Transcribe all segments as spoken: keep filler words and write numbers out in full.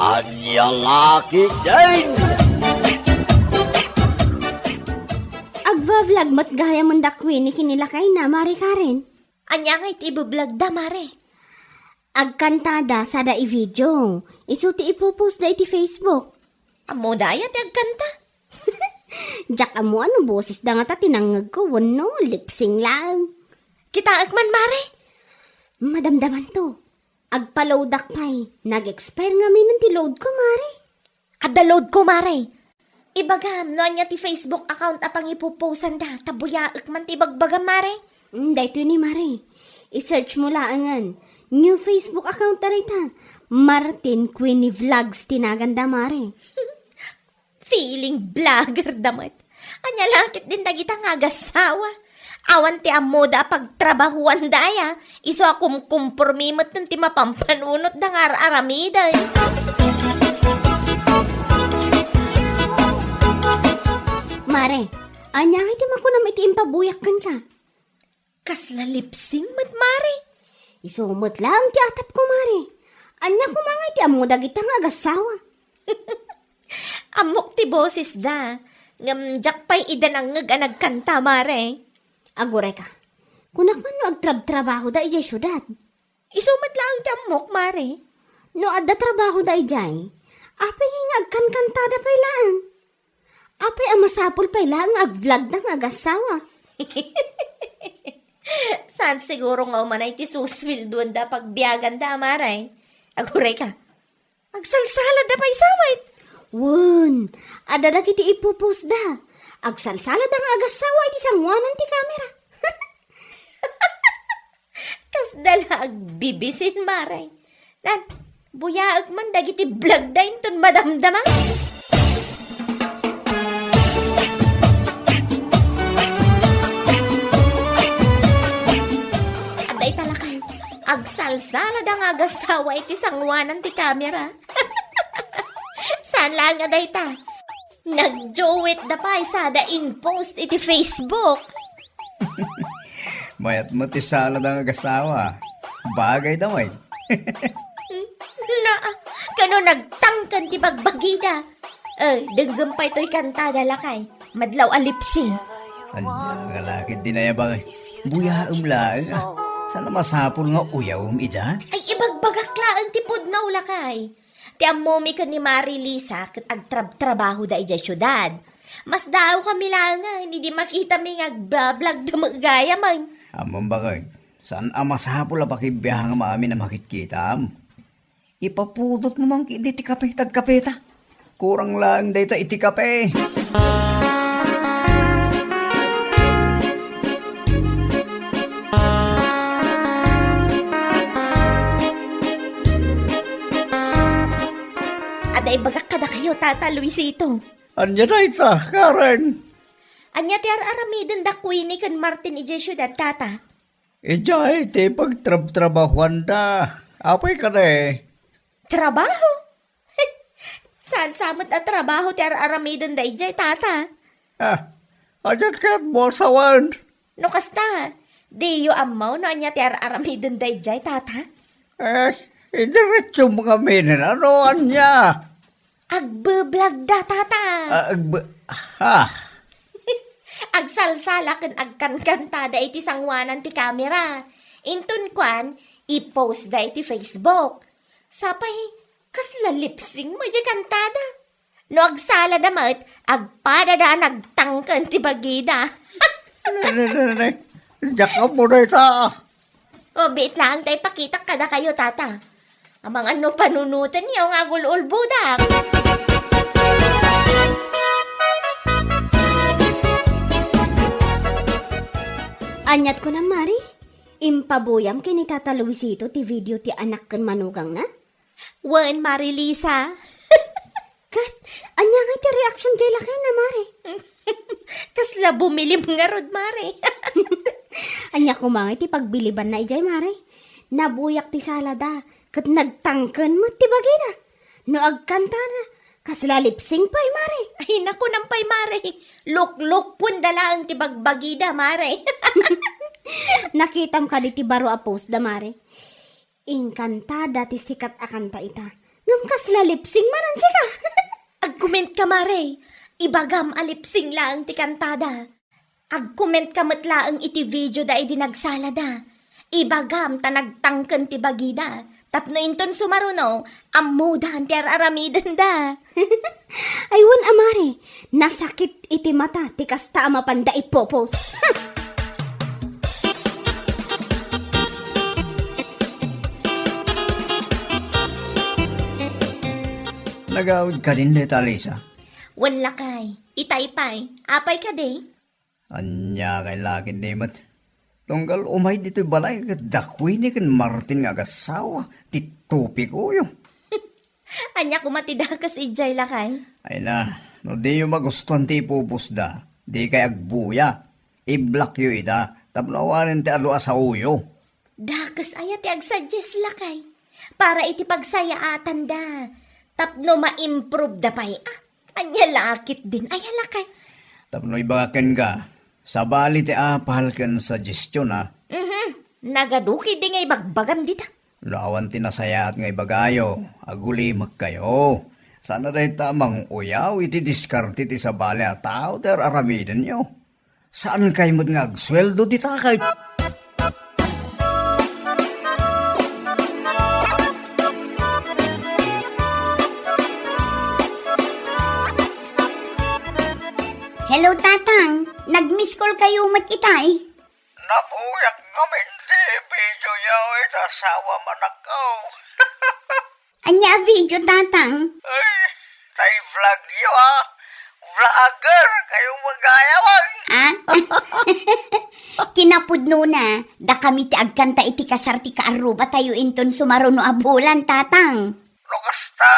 Ania la ketdin? Agbablog met gayam da Queenie ken ni lakayna, Mare Karen. Ania ngay ti ibablogda, Mare? Agkantada sada i-video. Isu ti ipopost da iti Facebook. Ammoda aya ti agkanta? Diak ammo no bosesda ngata ti nangngegko wenno lip-sync laeng. Kitaek man, Mare. Madamdamanto. Agpa-loadak pay. Nag-expire ngamin ti loadko, Mare. Adda loadko, Mare. Ibagam no ania ti Facebook account a pangipopostanda, ta buyaek man ti ibagbagam, Mare. Mm, daytoy ni, Mare. I-search mo laengen. New Facebook account dayta. Martin Queenie Vlogs ti naganda, Mare. Feeling vlogger da met. Ania la ketdin dagita nga agassawa? Awan ti ammoda a pagtrabahuanda aya, isu a kumkumpormi met ti mapampanunotda nga ar-aramiden. Mare, ania ngay ti makunam iti impabuyak kenka? Kasla lip-sync met, Mare. Isu met laeng ti atapko, Mare. Ania koma ngay ti ammo dagita nga agassawa? Ammok ti bosesda, ngem diak pay ida nangngeg a nagkanta, Mare. Agurayka. Kunak man no agtrabtrabahoda idiay siudad. Isu met laeng ti ammok, Mare. No adda trabahoda idiay, apay ngay nga agkankantada pay laeng? Apay a masapul pay laeng nga agvlogda nga agassawa? Saan siguro nga umanay ti susweldoanda a pagbiaganda, Mare? Agurayka. Agsalsalada pay sa met. Wen, adda dagiti ipupostda. Agsalsalada nga agassawa iti sangoanan ti kamera. Kasda la agbibisin, Mare. Nan, buyaek man dagiti vlogda inton madamdama. Adda ita lakay, agsalsalada nga agassawa iti sangoanan ti kamera. Saan laeng a dayta? Nagduetda pay sada in-post iti Facebook. Mayat met ti salada nga agassawa. Bagayda met. Na, kano nagtangken ti bagbagida. Eh, denggem pay toy kantada lakay. Madlaw a lip-sync. Ania nga lakay ti nayabag? Buyaem laeng, ah. Saan a masapul nga uyawem ida? Ay, ibagbagak laeng ti pudno lakay. Ti ammomi ken ni Mare Lisa ket agtrabtrabahoda idiay siudad. Masdaawkami laengen idi makitami nga agbablogda met gayamen. Ammom baket, saan a masapul a pakibiangam amin a makitkitam. Ipapudotmo man ketdi ti kape, ta agkapeta. Kurang laeng dayta iti kape. Adda ibagak kadakayo, Tata Luisito. Ania dayta, Karen? Ania ti ar-aramiden da Queenie ken Martin idiay siudad, Tata? Idiay ti pagtrabtrabahuanda. Apay kadi? Trabaho? Saan sa met a trabaho ti ar-aramidenda idiay, Tata? Ah, adiak kayatmo a sawen? No kasta, diyo ammo no ania ti ar-aramidenda idiay, Tata? Eh, idiretsum ngaminen, ano ania? Agbablogda, Tata. Ah, agba-, ha? Agsalsala ken agkankantada iti sangoanan ti kamera. Inton kuan, i-postda iti Facebook. Sapay, kasla lip-sync met diay kantada. No agsalada met, agpadada a nagtangken ti bagida. Ne, ne, ne, ne. Diak ammo dayta. O, biit laeng ta ipakitak kadakayo, Tata. Amangan no panunotenyo nga agul-ulbodak. Aniat kunam, Mare? Impabuyam ken ni Tata Luisito ti video ti anak ken manugangna? Wen, Mare Lisa. Ket, ania ngay ti reaction diay lakayna, Mare? Kasla bumilim ngarud, Mare. Ania koma ngay ti pagbilibanna idiay, Mare? Nabuyak ti salada, ket nagtangken met ti bagida. No agkantada, kasla lip-sync pay, Mare. Ay, nakunam pay, Mare. Luklukuenda laeng ti bagbagida, Mare. Nakitam kadi ti baro a post da, Mare? Inkantada ti sikat a kanta ita. Ngem kasla lip sync manen sika? Agcomment ka, mare. Ibagam a lip sync laeng ti kantada. Agcomment ka met laeng iti video da idi nagsalada. Ibagam ta nagtangken ti bagida. Tapno inton sumaruno, ammodan ti ar-aramidenda. Ay, wen a, mare, nasakit iti mata ti kasta a mapanda ipupos. Nagawid kadin dayta, Lisa? Wen, lakay. Itay pay. Apay kadi? Ania kay lakay di met? Tunggal umay ditoy balay ket dakuni ken Martin nga agasawa ti tupikuyo. Ania koma ti dakes idiay, lakay? Ay na, no diyo magustuhan ti ipupusda, dikay agbuya. I-blockyo ida, tapno awanen ti adu a saoyo. Dakes aya ti agsuggest, lakay? Para iti pagsayaatanda. Tapno ma-improve da pay, ah. Ania la ketdin aya, lakay? Tapno ibaga kenka, sabali ti apal ken suggestion, ah. Mhm. Nagadu ketdi nga ibagbagam dita. No awan ti nasayaat nga ibagayo, agulimekkayo. Saan a dayta a mang-uyaw iti diskarte ti sabali a tao ti ar-aramidenyo. Saankay met nga agsueldo dita ket? Hello, Tatang. Nag-miss call kayo met itay? Nabuyak ngamin ti video yaw iti asawa manakaw. Ania a video, Tatang? Ay, tay vlog yo, ah. Vlogger kayo magayawan. Ah? Kinapudnona, dakami ti agkanta iti kasar ti kaarrubatayo inton sumaruno a bulan, Tatang. No kasta,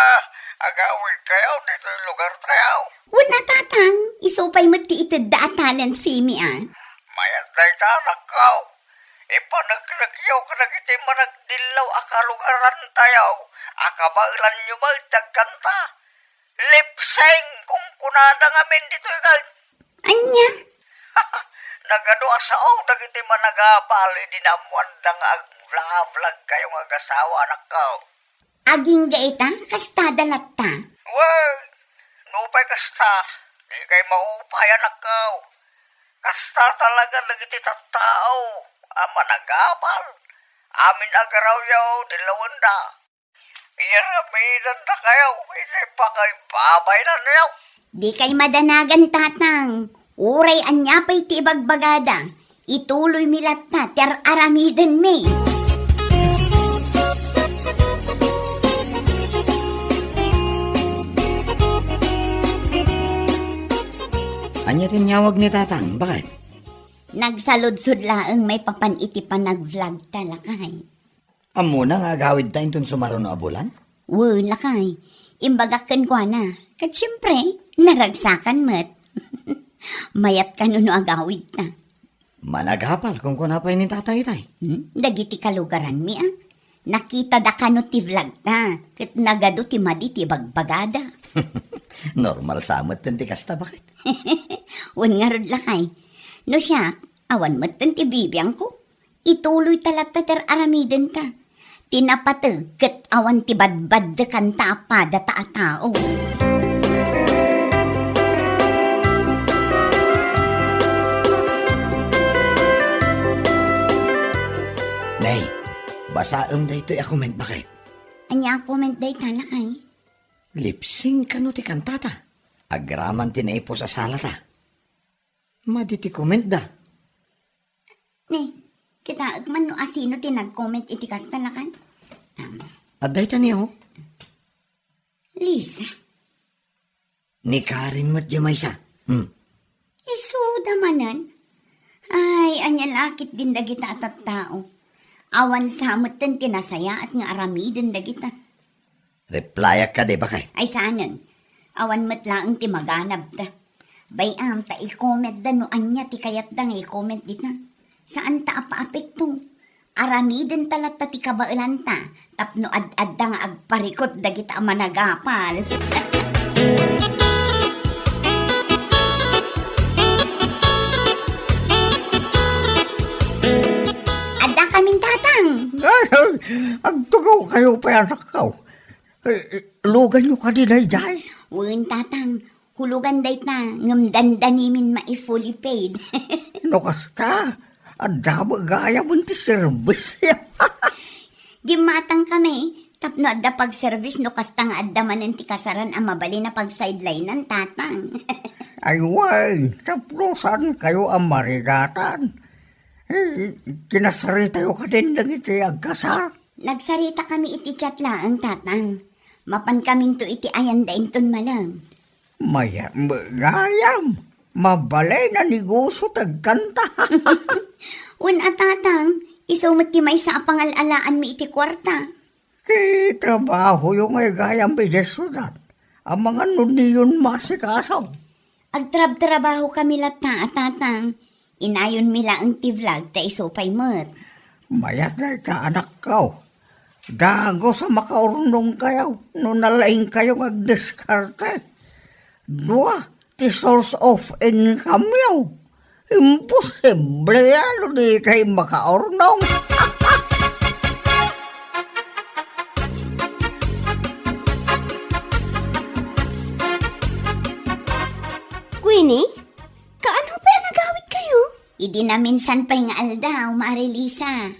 agawid kayo ditoy lugar tayo. Wen a, Tatang, isu pay met ti itedda a talent fee mi, ah. Mayat dayta, anakko. Ipaneknekyo kadagiti managdillaw a kalugarantayo a kabaelanyo met ti agkanta. Lip sync, kunkunada ngamin ditoy ket. Ania? Nagadu a sao dagiti managapal idi naammoanda nga agvlog-vlog kayo nga agasawa, anakko. Agingga ita, kastada latta. Wen, nupay kasta, dikay maupay, anakko. Kasta talaga dagiti tattao a managapal. Amin a garawyo, dillawenda. Iyaramidendakayo iti pakaibabaynanyo. Dikay madanagan, Tatang. Uray ania pay ti ibagbagada, ituloymi latta ti ar-aramidenmi. Ania ti inyawag ni Tatang, baket? Nagsaludsod laeng maipapan iti panagvlog ta, lakay. Ammona nga agawidta inton sumaruno a bulan? Wen, lakay. Imbagak kenkuana. Ket siempre, naragsakan met. Mayat kano no agawidta. Managapal, kunkuna pay ni Tatang itay. Hmm? Dagiti kalugaranmi, ah. Nakitada kano ti vlog ta, ket nagadu ti madi ti bagbagada. Normal sa metten ti kasta, baket? Wen ngarud, lakay. No siak, awan metten ti bibiangko. Ituloy ta latta ti ar-aramidenta. Ti napateg ket awan ti badbaddekanta a padata a tao. Nay, basaem daytoy a comment, baket. Ania a comment dayta, lakay? Lip sync kano ti kantata? Agraman ti naipus a salata. Madi ti comment da. Ni, kitaek man no asino ti nag-comment iti kasta, lakay? Am. Adda ita ni, oh. Lisa. Ni Karen met diay maysa. Hmm. Isuda manen. Ay, ania la ketdin dagita a tattao. Awan sa metten ti nasayaat nga aramiden dagita. Replyak kadi, baket? Ay, saanen. Awan met laeng ti maganabda. Bay-am ta i-commentda no ania ti kayatda nga i-comment dita. Saanta a paapekto. Aramidenta latta ti kabaelanta tapno ad-adda nga agparikut dagita a managapal. Adda kamin, Tatang. Ay, ay, agtugaw kayo pay, anakko. Eh, eh, luganyo kadi daydiay? Wen, Tatang. Hulugan dayta, ngem dandanimin mai-fully paid. No kasta, adda met gayam ti serbis. Gimmatang kami, tapno adda pagserbis no kasta nga adda manen ti kasaran a mabalin a pagsideline-an, Tatang. Ay, wen, tapno saan kayo a marigatan? Eh, kinasaritayo kadin dagiti agkasar? Nagsarita kami iti chat laeng, Tatang. Mapan kaminto iti ayanda inton malem. Mayat met gayam, mabalin a negosio ti agkanta. Wen a, Tatang, isu met ti maysa a pangal-alaanmi iti kuarta. Ti trabahoyo ngay gayam idiay siudad, amangan no diyon maasikaso. Agtrabtrabaho kami latta a, Tatang. Inayonmi laeng ti vlog ta isu pay met. Mayat dayta, anakko. Dagus a makaurnongkayo no nalaingkayo nga agdiskarte. Dua ti source of income-yo. Imposible a no dikay makaurnong. Queenie, kaano pay a nagawidkayo? Idi naminsan pay nga aldaw, Mari Lisa.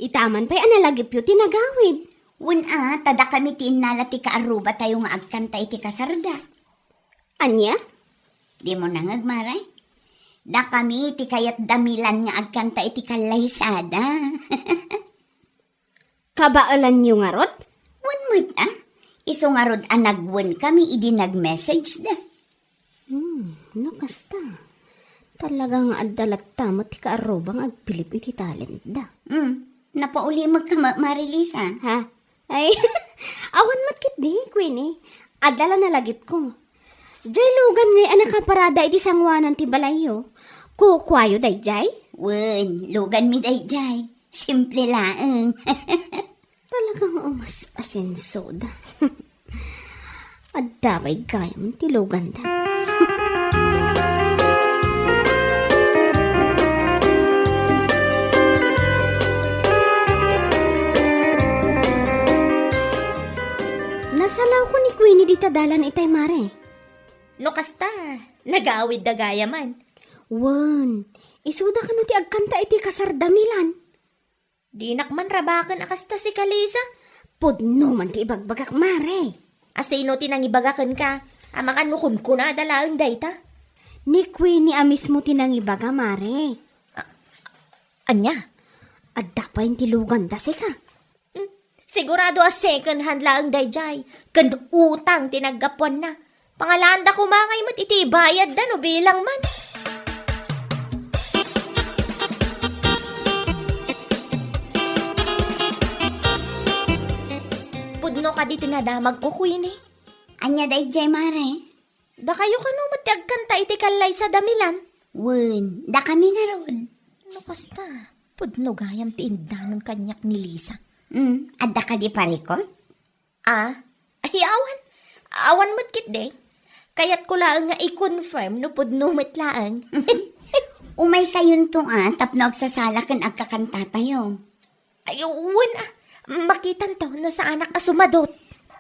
Ita man pay a nalagipyo ti nagawid. Wen a, ta dakami ti innala ti kaarrubatayo nga agkanta iti kasarda. Ania? Dimo nangeg, Mare? Dakami ti kayat da Milan nga agkanta iti kallaysada. Kabaelanyo ngarud? Wen met a. Isu ngarud a nagwenkami idi nag-messageda. Hmm, no kasta, talaga nga adda latta met ti kaarruba nga agbilib iti talentda. Hmm, napaulimekka, Ma-, Mari Lisa. Ha? Ay, awan met ketdi, Queenie. Adda la nalagipko. Jay lugan ngay a nakaparada iti sangoanan ti balayyo. Kukuayo dayjay? Wen, luganmi dayjay. Simple laeng. Talagang umas-asensoda. Adda pay gayam ti luganda. Nasalawko ni Queenie dita dalan itay, Mare. No kasta, nagawidda gayaman. Wen, isuda kano ti agkanta iti kasarda Milan. Dinak man rabaken a kasta, sika, Lisa. Pudno man ti ibagbagak, Mare. A sino ti nangibaga kenka? Amangan no kunkunada laeng dayta. Ni Queenie a mismo ti nangibaga, Mare. A-, ania? Adda pay ti luganda, sika. Hmm, sigurado a second hand laeng dayjay. Ken utang ti naggapuanna. Pangalaanda koma ngay met iti ibayadda no bilang man. Pudno kadi ti nadamagko, Queenie. Ania dayjay, Mare? Dakayo kano met ti agkanta iti kallaysada Milan? Wen, dakami ngarud. No kasta, pudno gayam ti indanon kaniak ni Lisa. Hmm, adda kadi parikot? Ah, ay, awan. Awan met ketdi. Kayatko laeng nga i-confirm no pudno met laeng. Umaykayonto a, tapno agsasala ken agkakantatayo. Ay, wen a. Makitanto no saanak a sumadot.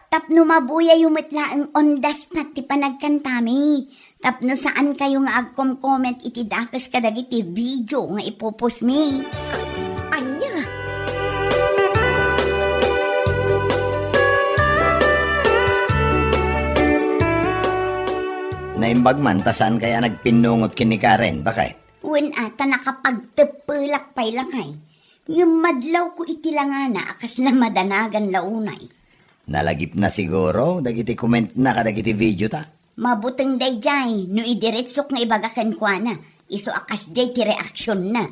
Tapno mabuyayo met laeng on the spot ti panagkantami. Tapno saankayo nga agkom-comment iti dakes kadagiti video nga ipupostmi. Ania? Naimbag man ta saankay a nagpinnungot ken ni Karen, bakay? Wen a, ta nakapagteppelak pay lakay. Ngem madlawko iti langana a kasla madanagan la unay. Nalagipna siguro dagiti commentna kadagiti videota. Mabuteng dayjay no idiretsok nga ibaga kenkuana, isu a kasjay ti reaksionna.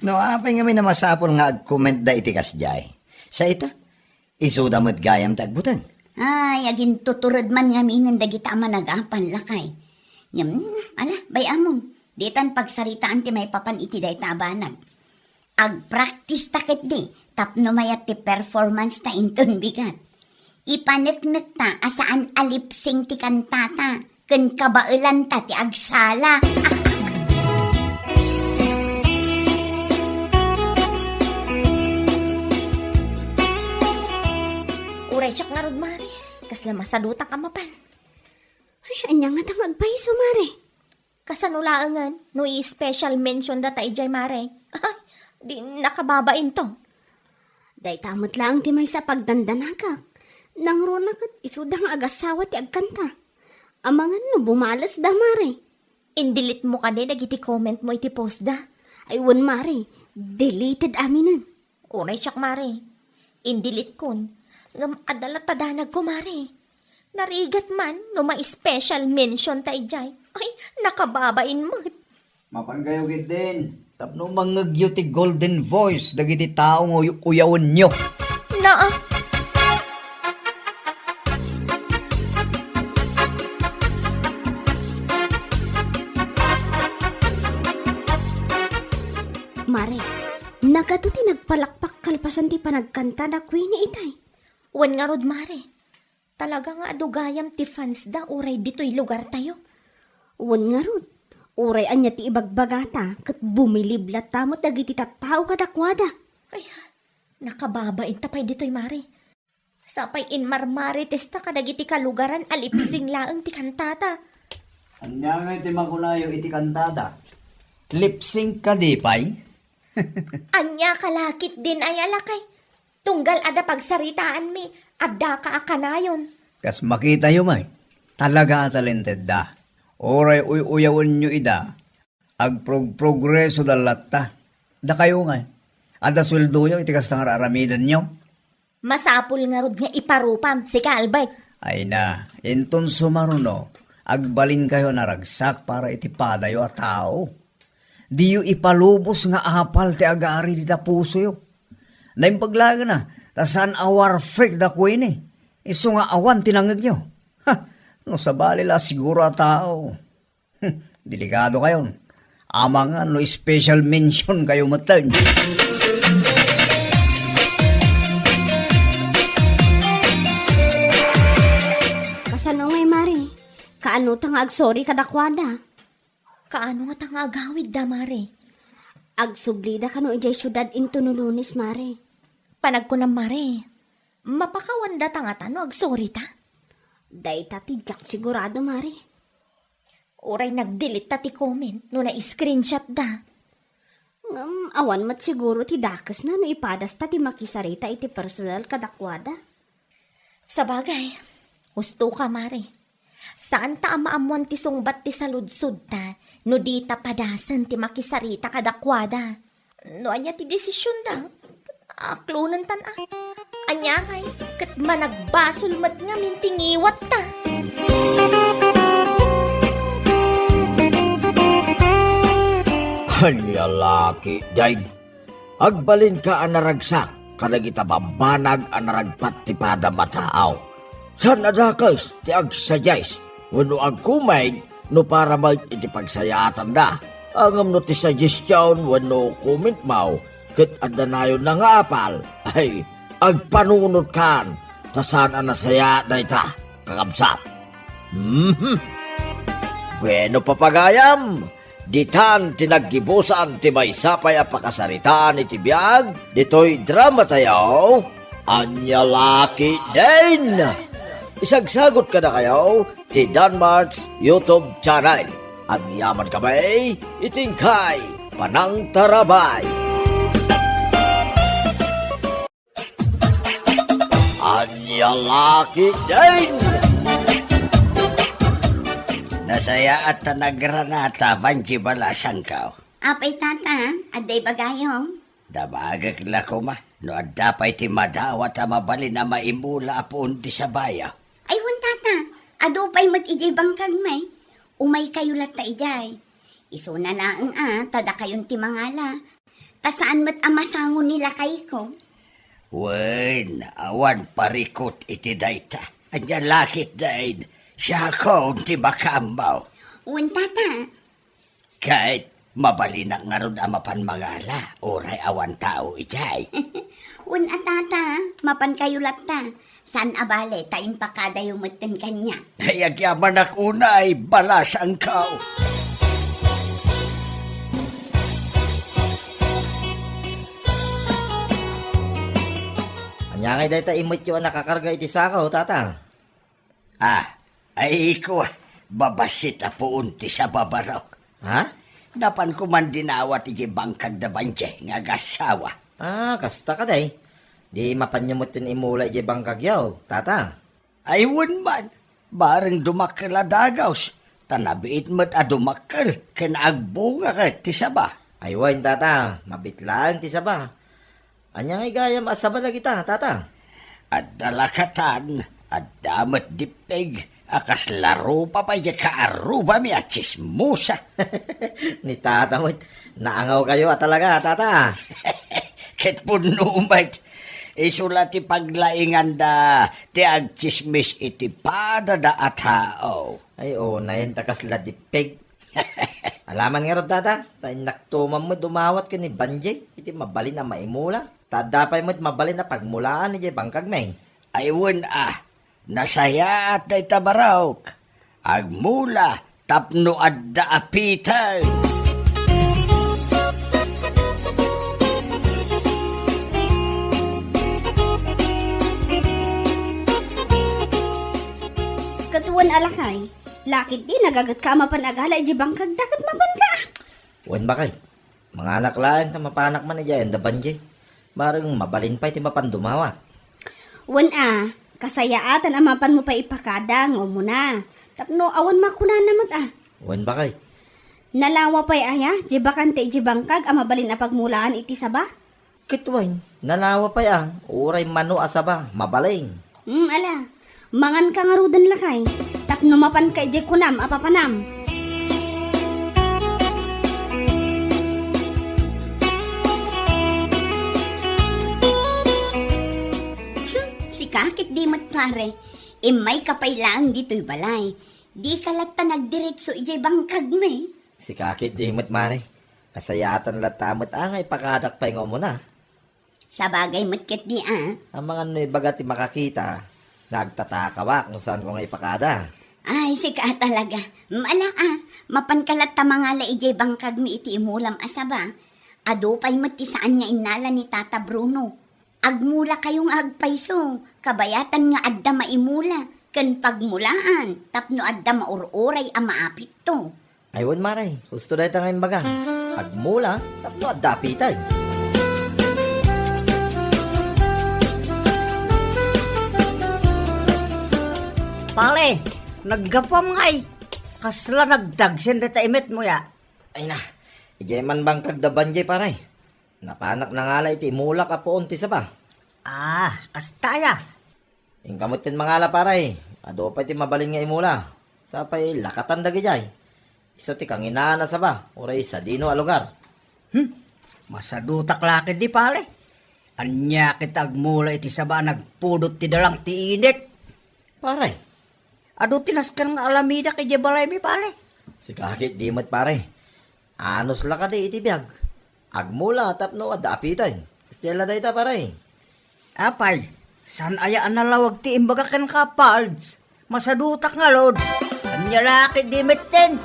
No apay ngamin a masapul nga agcommentda iti kasjay? Sa ita, isuda met gayam ti agbuteng. Ay, agintutured man ngaminen dagita a managapan, lakay. Ngem, ala, bay-amon, ditan pagsaritaan ti maipapan iti dayta a banag. Agpractice ta ketdi tapno mayat ti performance ta inton bigat. Ipaneknekta a saan a lip-sync ti kantata ken kabaelanta ti agsala. Siak ngarud, Mare. Kasla masadutak a mapan. Ay, ania ngata nga agpayso, Mare? Kasano laengen no i-special mention data idiay, Mare? Ay, di nakababain to. Dayta met laeng ti maysa a pagdandanagak. Nangruna ket isuda nga agasawa ti agkanta. Amangan no bumalesda, Mare. Indelete mo kadi dagiti comment mo iti postda? Ay, wen, Mare. Deleted aminen. Uray siak, Mare. Indeletekon. Ngem adda latta danagko, Mare. Narigat man no ma-special mention ta idiay. Ay, nakababain met. Mapankayo ketdin tapno mangngegyo ti golden voice dagiti tao nga uy-, uyawenyo. Naa. Mare, nagato ti nagpalakpak kalpasan ti panagkanta da Queenie itay. Wen ngarud, Mare. Talaga nga adu gayam ti fansda uray ditoy lugartayo. Wen ngarud, uray ania ti ibagbagata ket bumilib latta met dagiti tattao kadakuada. Ay, nakababain ta pay ditoy, Mare. Sapay inmarmaritesta kadagiti kalugaran a lip sync laeng ti kantata. Ania ngay ti makunayo iti kantata? Lip sync kadi pay? Ania ka la ketdin ay a lakay? Tunggal adda pagsaritaanmi, addaka a kanayon. Kas makitayo met, talaga a talentedda. Uray uy-uyawenyo ida, agprog-progresoda latta. Dakayo ngay, adda sueldoyo iti kasta nga ar-aramidenyo? Masapul ngarud nga iparupam, sika, Albert. Ay na, inton sumaruno, agbalinkayo a naragsak para iti padayo a tao. Diyo ipalubos nga apal ti agari dita pusoyo. Naimbag laeng a, ta saan a war freak da Queenie. Isu nga awan ti nangngegyo. Ha, no sabali la siguro a tao. Hmm, delikadokayon. Amangan no special mention kayo metten. Kasano ngay, Mare? Kaano ta nga agsorry kadakuada? Kaano ngata nga agawidda, Mare? Agsublida kano idiay siudad intono Lunes, Mare. Panagkunam, Mare, mapakawandata ngata no agsorry ta? Dayta ti diak sigurado, Mare. Uray nag-delete ta ti comment no na-screenshot da. Ngem awan met siguro ti dakesna no ipadasta ti makisarita iti personal kadakuada. Sabagay, husto ka, Mare. Saan ta a maammoan ti sungbat ti saludsodta no dita padasen ti makisarita kadakuada. No ania ti desisionda, aklonentan a. Ania ngay, ket managbasol met ngamin ti ngiwatta. Ania la ketdin? Agbalinka a naragsak kadagita bambanag a naragpat ti padam a taaw. Saan a dakes ti agsuggest wenno agcomment no para met iti pagsayaatanda. Ngem no ti suggestion wenno commentmo ket adda nayonna nga apal, ay, agpanunotkan, ta saan a nasayaat dayta, kakabsat. Mhm. Bueno, papagayam, ditan ti naggibusan ti maysa pay a pakasaritaan iti biag ditoy dramatayo, Ania la ketdin. Isagsagot kadakayo ti Danmart's YouTube channel. Agyaman kami iti inkay panangtarabay. Ania la ketdin? Nasayaat ta nagranata, Panchi, balasangko. Apay, tata, adda ibagayo? Damagek la koma no adda pay ti madawat a mabalin a maimula a puon ti sabayo. Ay, wen, tata, adu pay met idiay bangkagmi. Umaykayo latta idiay. Isuna laeng a, ta dakayon ti mangala. Ta saan met a masango ni lakayko. Wen, awan parikut iti dayta. Ania la ketdin, siakon ti makaammo. Wen, tata. Ket mabalinak ngarud a mapan mangala, uray awan tao idiay. Wen a, tata, mapankayo latta. Saan a bale ta impakadayo metten kaniak. Ay, agyamanak unay, balasangko. Ania ngay dayta immetyo a nakakarga iti sako, tata? Ah, ay ko, babassit a puon ti saba, Barok. Ha? Napan koman dinawat iti bangkag da Banje nga agassawa. Ah, kasta kadi. Di mapanyo met ti imula iti bangkagyo, tata? Ay, wen man. Bareng dumakkel a dagaws, ta nabiit met a dumakkel ken agbunga ket ti saba. Ay, wen, tata, mabiit laeng ti saba. Ania ngay gayam a saba dagita, tata? Adda lakatan, adda met dippeg, a kasla rupa pay diay kaarrubami a tsismosa. Ni tata met, naangawkayo a talaga, tata. Ket punno met, isu la ti paglainganda ti agtsismis iti padada a tao. Ay, unayen ta kasla dippeg. Alaman ngarud, tata, ta innakto man met dumawat ken ni Banjay iti mabalin a maimula. Ta adda pay met mabalin a pagmulaan idiay bangkagmi. Ay, wen a, nasayaat dayta, Barok. Agmula tapno adda apiteng. Ket wen a lakay, lakay di nagagetka a mapan agala idiay bangkagda ket mapanka. Wen, bakay. Manganak laeng ta mapanak man idiay ayan da Banjay. Bareng mabalin pay ti mapan dumawat. Wen a, kasayaatan a mapanmo pay ipakada nga umuna. Tapno awan makunana met a. Wen, bakay. Nalawa pay aya, diay bakanta idiay bangkag a mabalin a pagmulaan iti saba? Ket wen, nalawa pay a, uray mano a saba, mabalin. Hmm, ala. Manganka ngaruden lakay, tapno mapanka idiay kunam a papanam. Hmm, sika ket di met, pare. Immayka pay laeng ditoy balay. Dika latta nagdiretso idiay bangkagmi. Sika ket di met, mare. Kasayaatan latta met a nga ipakadak pay nga umuna. Sabagay met ketdi a. Amangan no ibaga ti makakita nga agtatakawak no saanko nga ipakada. Ay, sika talaga. Mala a, mapanka latta mangala idiay bangkagmi iti imulam a saba. Adu pay met ti saan nga innala ni Tata Bruno. Agmulakayo nga agpayso, kabayatan nga adda maimula, ken pagmulaan, tapno adda maur-uray a maapitto. Ay, wen, mare, husto dayta nga imbaga. Agmula, tapno adda apitay. Pare, naggapuam ngay. Kasla nagdagsen dayta imetmo ya. Ay na, idiay man bangkag da Banjay, pare. Napanak nangala iti imulak a puon ti saba. Ah, kasta aya. Inka met ti mangala, pare. Adu pay ti mabalin nga imula. Sapay lakatan dagidiay. Isu ti kanginaan a saba, uray sadino a lugar. Hmm, masadutak la ketdi, pare. Ania ket agmula iti saba a nagpudot ti dalang ti init? Pare. Adu ti nasken nga alamidak idiay balaymi, pare. Sika ket di met, pare. Anus la kadi iti biag. Agmula tapno adda apiten. Kasdiay la dayta, pare. Apay, saan aya a nalawag ti imbaga kenka, Pards? Masadutak ngarud. Ania la ket di metten.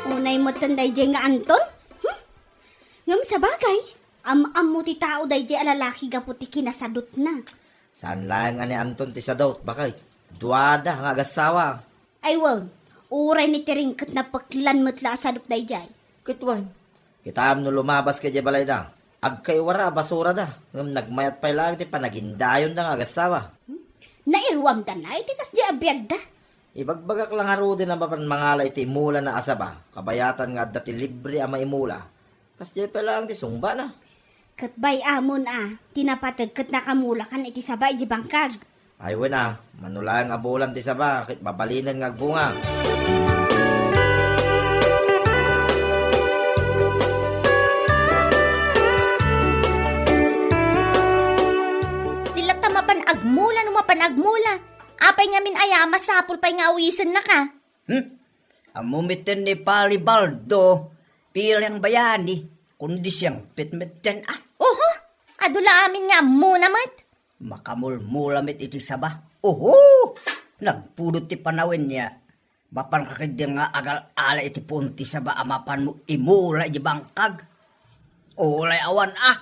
Unay metten daydiay nga Anton? Hmm? Ngem sabagay, am-ammo ti tao daydiay a lalaki gapu ti kinasadutna. Saan laeng a ni Anton ti sadut, baket duada nga agassawa. Ay wen, uray ni Tiring ket napeklan met la a sadut daydiay. Ket wen, kitaem no lumabas ka idiay balayda, agkaiwara a basurada, ngem nagmayat pay laeng ti panagindayonda nga agassawa. Hmm? Nairuamda na iti kasdiay a biagda. Ibagbagak la ngaruden a mapan mangala iti imulana a saba, kabayatan nga adda ti libre a maimula. Kasdiay pay laeng ti sungbana. Ket bay-amon a, ti napateg ket nakamulakan iti saba idiay bangkag. Ay wen a, mano laeng a bulan ti saba, ket mabalinen nga agbunga. Di latta mapan agmula no mapan agmula. Apay ngamin aya a masapul pay nga awisennaka? Hmm? Ammo metten ni Pari Baldo, pira ang bayani, kundi siyangpet metten a. Oho, adu la amin nga ammona met. Makamulmula met iti saba. Oho! Nagpudot ti panawen niya. Mapanka ketdin nga agal-ala iti puon ti saba a mapanmo imula iti bangkag? Ulay awan a.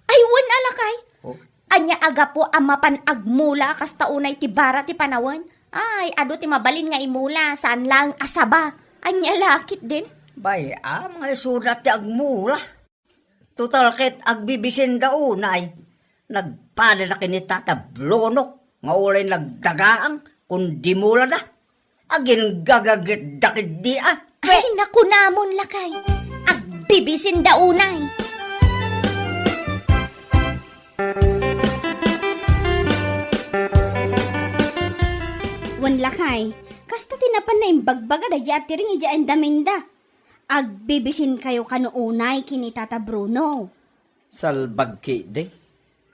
Ay, wen a, lakay. Oh. Ania a gapu a mapan agmula a kasta unay ti bara ti panawen? Ay, adu ti mabalin nga imula, saan laeng a saba. Ania la ketdin? Bay-am nga isuda ti agmula. Total ket agbibisinda unay. Nagpadada ken ni Tata Bruno nga ulay nagdagaang kun di mulada. Agingagagetda ketdi a. Ay, nakunamon, lakay. Agbibisinda unay. Wen, lakay, kasta ti napan naimbagbaga daydi a tiring idiay indaminda. Agbibisinkayo kano unay ken ni Tata Bruno. Salbag ketdi.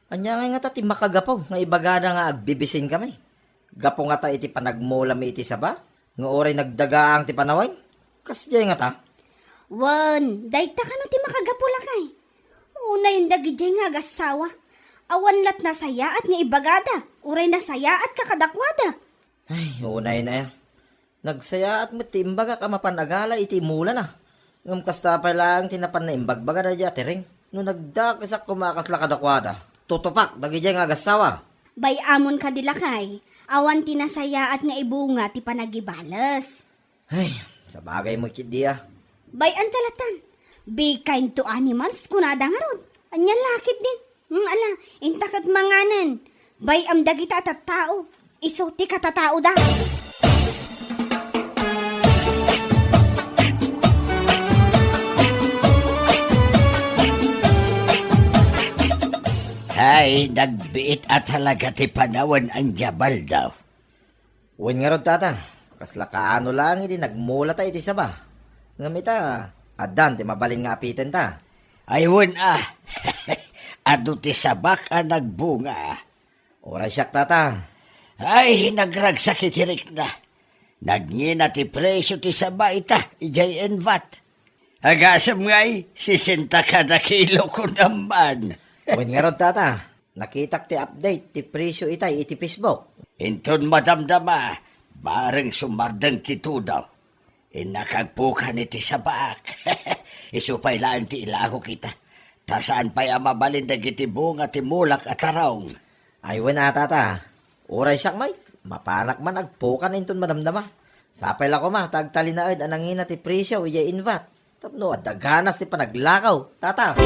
Ania ngay ngata ti makagapu nga ibagada nga agbibisinkami? Gapu ngata iti panagmulami iti saba nga uray nagdagaang ti panawen? Kasdiay ngata? Wen, dayta kano ti makagapu, lakay? Unayen dagidiay nga agassawa. Awan lat nasayaat nga ibagada, uray nasayaatka kadakuada. Ay, unayen aya. Nagsayaat met ti imbagak a mapan agala iti imulana. Ngem kasta pay laeng ti napan naimbagbaga daydi a tiring. No nagdakesak koma a kasla kadakuada, tutupak dagidiay nga agassawa. Bay-amon kadi, lakay, awan ti nasayaat nga ibunga ti panagibales. Ay, sabagay met ketdi a. Bay-anta latan. Be kind to animals, kunada ngarud. Ania la ketdin? Hmm, ala, inta ket manganen. Bay-am dagita a tattao. Isu ti katataoda. Hay, nagbiit a talaga ti panawen ania baldaw. Wen ngarud, tata, kasla kaano laeng idi nagmulata iti saba. Ngem ita, addan ti mabalin nga apitenta. Ay, wen a. Adu ti sabak a nagbunga. Uray siak, tata. Ay, nagragsak iti rikna. Nagngina ti presio ti saba ita, idiay Envat. Agasem ngay, sesenta kada kilo kunam man. Wen ngarud, tata. Nakitak ti update ti presio itay iti Facebook. Inton madamdama, bareng sumardeng ti tudaw. Innak agpukan iti sabak. Isu pay laeng ti ilakok ita. Ta saan pay a mabalin dagiti bunga ti mulak a tarong. Ay, wen a, tata. Uray siak met, mapanak man agpukan inton madamdama. Sapay la koma ta agtalinaed a nangina ti presio idiay Envat. Tapno adda ganas ti panaglakaw, tata.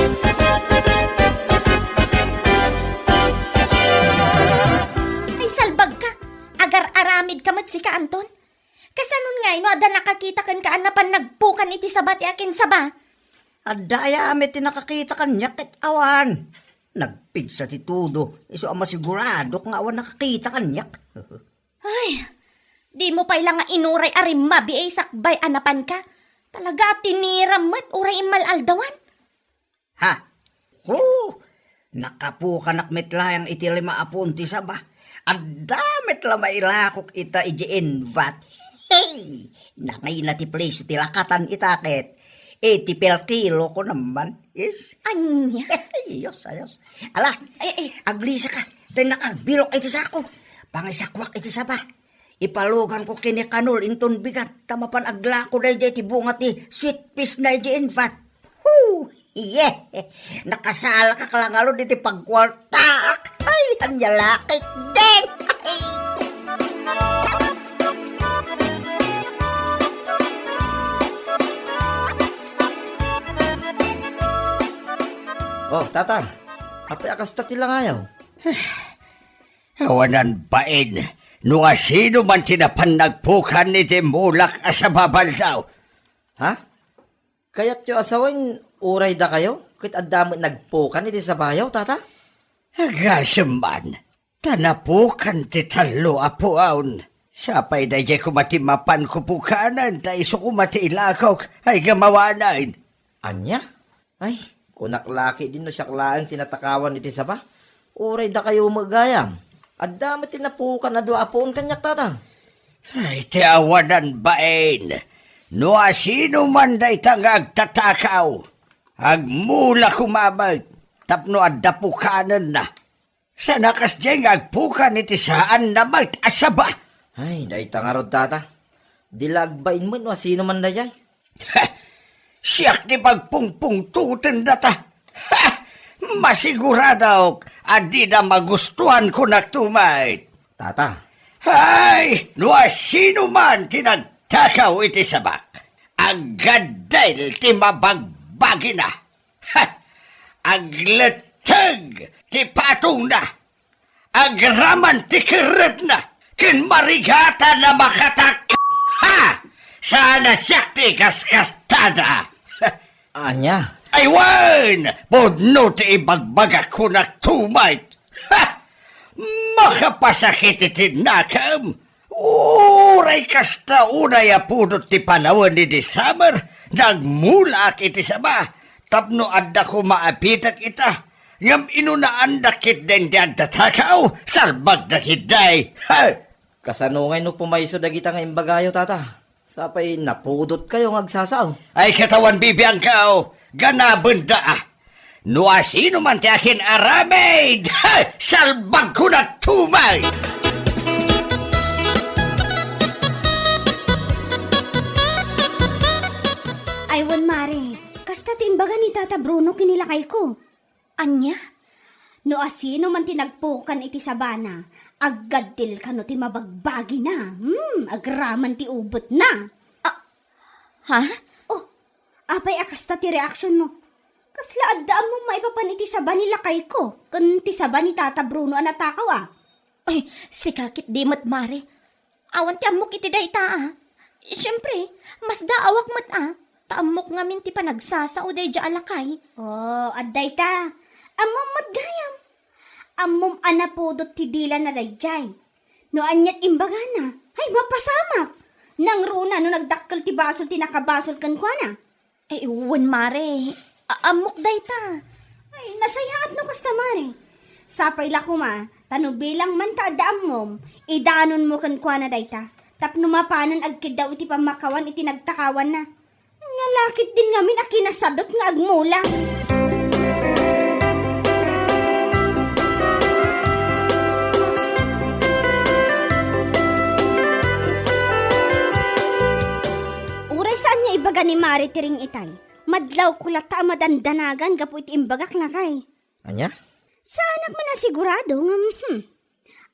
Ay, salbagka! Agar-aramidka met sika, Anton. Kasanon ngay no adda nakakita kenka a napan nagpukan iti saba ti akinsaba? Adda aya met ti nakakita kaniak ket awan. Nagpigsa ti tudo, isu a masiguradok nga awan nakakita kaniak. Ay, dimo pay la nga inuray a rimmabi a sakbay a napanka. Talaga a tiniram met uray immal-aldawan. Ha? Ho! Nakapukanak met laeng iti lima a puon ti saba. Adda met la mailakok ita idiay Envat. Hey! Nangina ti presio ti lakatan ita ket eighty per kilo kunam man. Is? Ania? Ayos, ayos. Ala, ay, ay. Aglisaka. Tay nakagbilok iti sako. Pangisakuak iti saba. Ipaluganko ken ni Kanol inton bigat ta mapan aglako daydiay ti bunga ti sweet peas na idiay Envat. Hu! Yeah! Nakasalakak la ngarud iti pagkuartaak. Ay, ania la ketdin. Oh, tata. Apay a kasta ti langayaw? Awanan bain no asino man ti napan nagpukan iti mulak a saba baldaw. Ha? Kayatyo a sawen uray dakayo ket adda met nagpukan iti sabayaw, tata? Agasem man, ta napukan ti tallo a puon. Sapay daydiay koma ti mapan kupukanen, ta isu koma ti ilakok, ay gamawanen. Ania? Ay, kunak la ketdin no siak laeng ti natakawan iti saba. Uray dakayo met gayam. Adda met ti napukan a dua a puon kaniak, tata. Ay, ti awanan bain. No asino man dayta nga agtatakaw, agmula koma met tapno adda pukanenna. Sana kasdiay nga agpukan iti saanna met a saba. Ay, dayta ngarud, tata. Di la agbain met no asino man daydiay. Ha! Siak ti pagpungpungtotendata. Ha! Masiguradok a dida magustuan kunak tumay. Tata. Hay, no asino man ti nagtakaw iti sabak, aggaddil ti mabagbagina. Ha! Agletteg ti patongna. Agraman ti kerretna ken marigatan a makatak-, ha! Saan a siak ti ikaskastada. Ania? Ay wen! Pudno ti ibagbagak kunak tumay. Ha! Makapasakit iti nakem. Uray kasta unay a pudot ti panawen idi summer, nagmulaak iti saba, tapno adda koma a bitek ita. Ngem inunaandak ketdi ti adda takaw, salbagda ketdi. Ha! Kasano ngay no pumayso dagita nga imbagayo, tata? Sapay napudotkayo nga agsasao. Ay, katawan bibiangkaw, ganabenda a. No asino man ti akin-aramid, ha! Salbagko na tumay! Ay, wen, Mare, kasta ti imbaga ni Tata Bruno ken ni lakayko. Ania? No asino man ti nagpukan iti sabana, aggaddil kano ti mabagbagina. Hmm, agraman ti ubetna. Ah, ha? Oh, apay a kasta ti reaksionmo? Kasla adda ammom maipapan iti saba ni lakayko ken ti saba ni Tata Bruno a natakaw a? Ay, sika ketdi met, Mare. Awan ti ammok iti dayta a. Siempre, masdaawak met a, ta ammok ngamin ti panagsasao daydiay a lakay. Oh, adda ita. Ammom met gayam. Ammom a napudot ti dilana daydiay. No aniat imbagana, ay, mapasamak. Nangruna no nagdakkel ti basol ti nakabasol kenkuana. Ay, wen, Mare. A-, ammok dayta. Ay, nasayaat no kasta, Mare. Sapay la koma, ta no bilang man ta adda ammom, idanonmo kenkuana dayta. Tapno mapanen agkiddaw iti pammakawan iti nagtakawanna. Ania la ketdin ngamin a kinasadot nga agmula. Uray saan nga ibaga ni Mare ti ring itay, madlawko latta a madandanagan gapu iti imbagak lakay. Ania? Saanak man a sigurado ngem, hmm.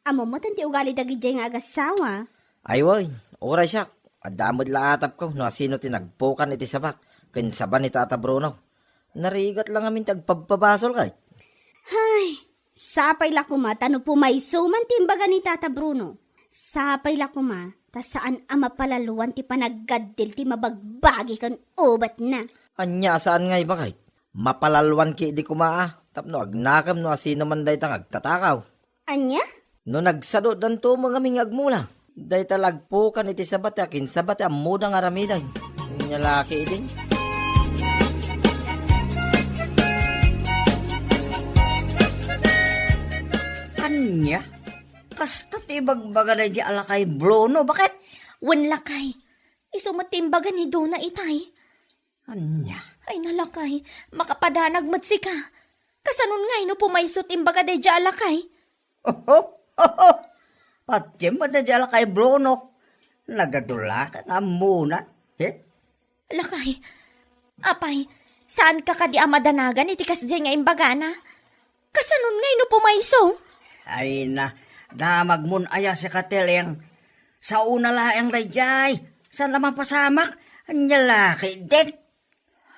Ammom met ti ugali dagidiay nga agassawa. Ay wen, uray siak, adda met la atapko no asino ti nagpukan iti sabak ken saba ni Tata Bruno. Narigat la ngamin ti agpabpabasol kay. Hay, sapay la koma ta no pumayso man ti imbaga ni Tata Bruno. Sapay la koma ta saan a mapalaluan ti panaggaddil ti mabagbagi ken ubetna. Ania a saan nga iba kay? Mapalaluan ketdi koma a, tapno agnakem no asino man dayta nga agtatakaw. Ania? No nagsadodanto met ngamin nga agmula, dayta la agpukan iti saba ti akinsaba ti ammoda nga aramiden. Ania la ketdin? Ania? Kasta ti ibagbaga daydiay a lakay Bruno, baket? Wen lakay, isu met ti imbaga ni Dona itay. Ania? Ay, nalakay, makapadanag met sika. Kasanon ngay no pumayso ti imbaga daydiay a lakay? Oho, oho. Patiem met daydiay a lakay Bruno. Nagadulaka nga ammonan. He? Lakay, apay, saanka kadi a madanagan iti kasdiay nga imbagana? Kasanon ngay no pumayso? Ay na, damagmon aya si Kateleng. Saona laeng daydiay. Saan a mapasamak? Ania la ketdin?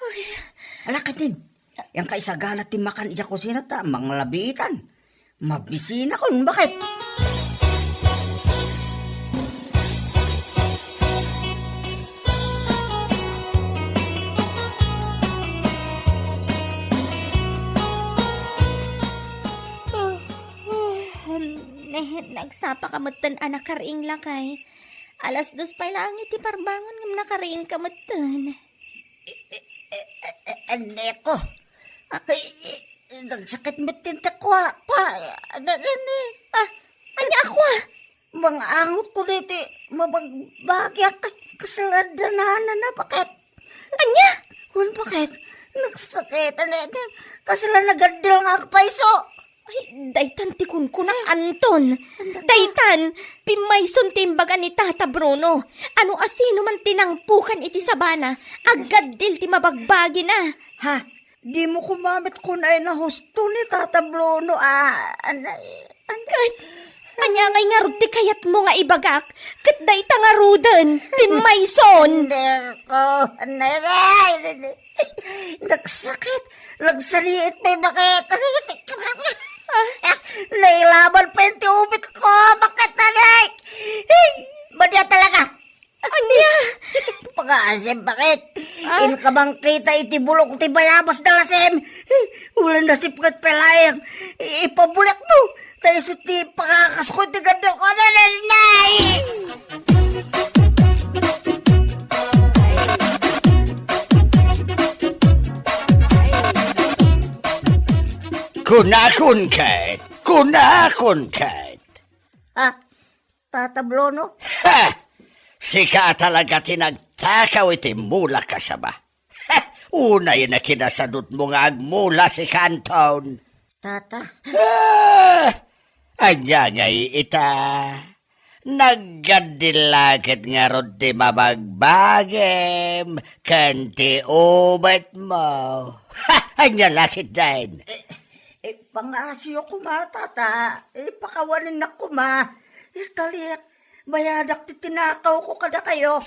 Ay. Ala ketdin. Iyanka isagana ti makan idiay kusina ta manglabiitan. Mabisinakon, baket? Ne, nagsapaka metten a nakariing, lakay. Alas dos pay laeng iti parbangon ngem nakariingka metten. Enneko. Ah. Ay, nagsakit met ti kua, kua, ano, ano, eh. Ah, ania a kua? Mangangotko dayta, mabagbagiak, kasla danana na, baket? Ania? Wen, baket? Nagsakit, ano, ano, kasla nagaddil nga agpayso. Ay, daytan ti kunkuna, Anton. Daytan, pimmayson ti imbaga ni Tata Bruno. Ano a sino man ti nangpukan iti sabana, aggaddil ti mabagbagina. Ha? Dimo koma met kunay na husto ni Tata Bruno, a, anay, anay. Ket, ania ngay ngarud ti kayatmo nga ibagak? Ket dayta ngaruden, pimmayson. Nako, anay, anay, anay. Nagsakit. Nagsaliit, may bakit. Ah. Nailaban pa yung ti ubit ko. Bakit, anay? Ay, madi talaga. Ania? Pangaasim, bakit? Ah. Inka bang kita iti bulok ti bayabas da lasem? Wala nasipnget pay laeng. Ipabuliak mo. Ta isu ti pangakasko ti gaddil ko, nanay! Kunakon ket! Kunakon ket! Ha? Tata Bruno? Ha! Sika talaga ti nagtakaw iti mula, kasaba. Ha! Unay na kinasadutmo nga agmula sika, Anton. Tata? Ah! Ania ngay ita? Naggaddil la ket ngarud ti mabagbagim ken ti ubetmo. Ha! Ania la ketdin? Eh, eh, pangaasiyo koma, Tata. Eh, pakawaninnak koma. Eh, kaliek, bayadak ti tinakawko kadakayo.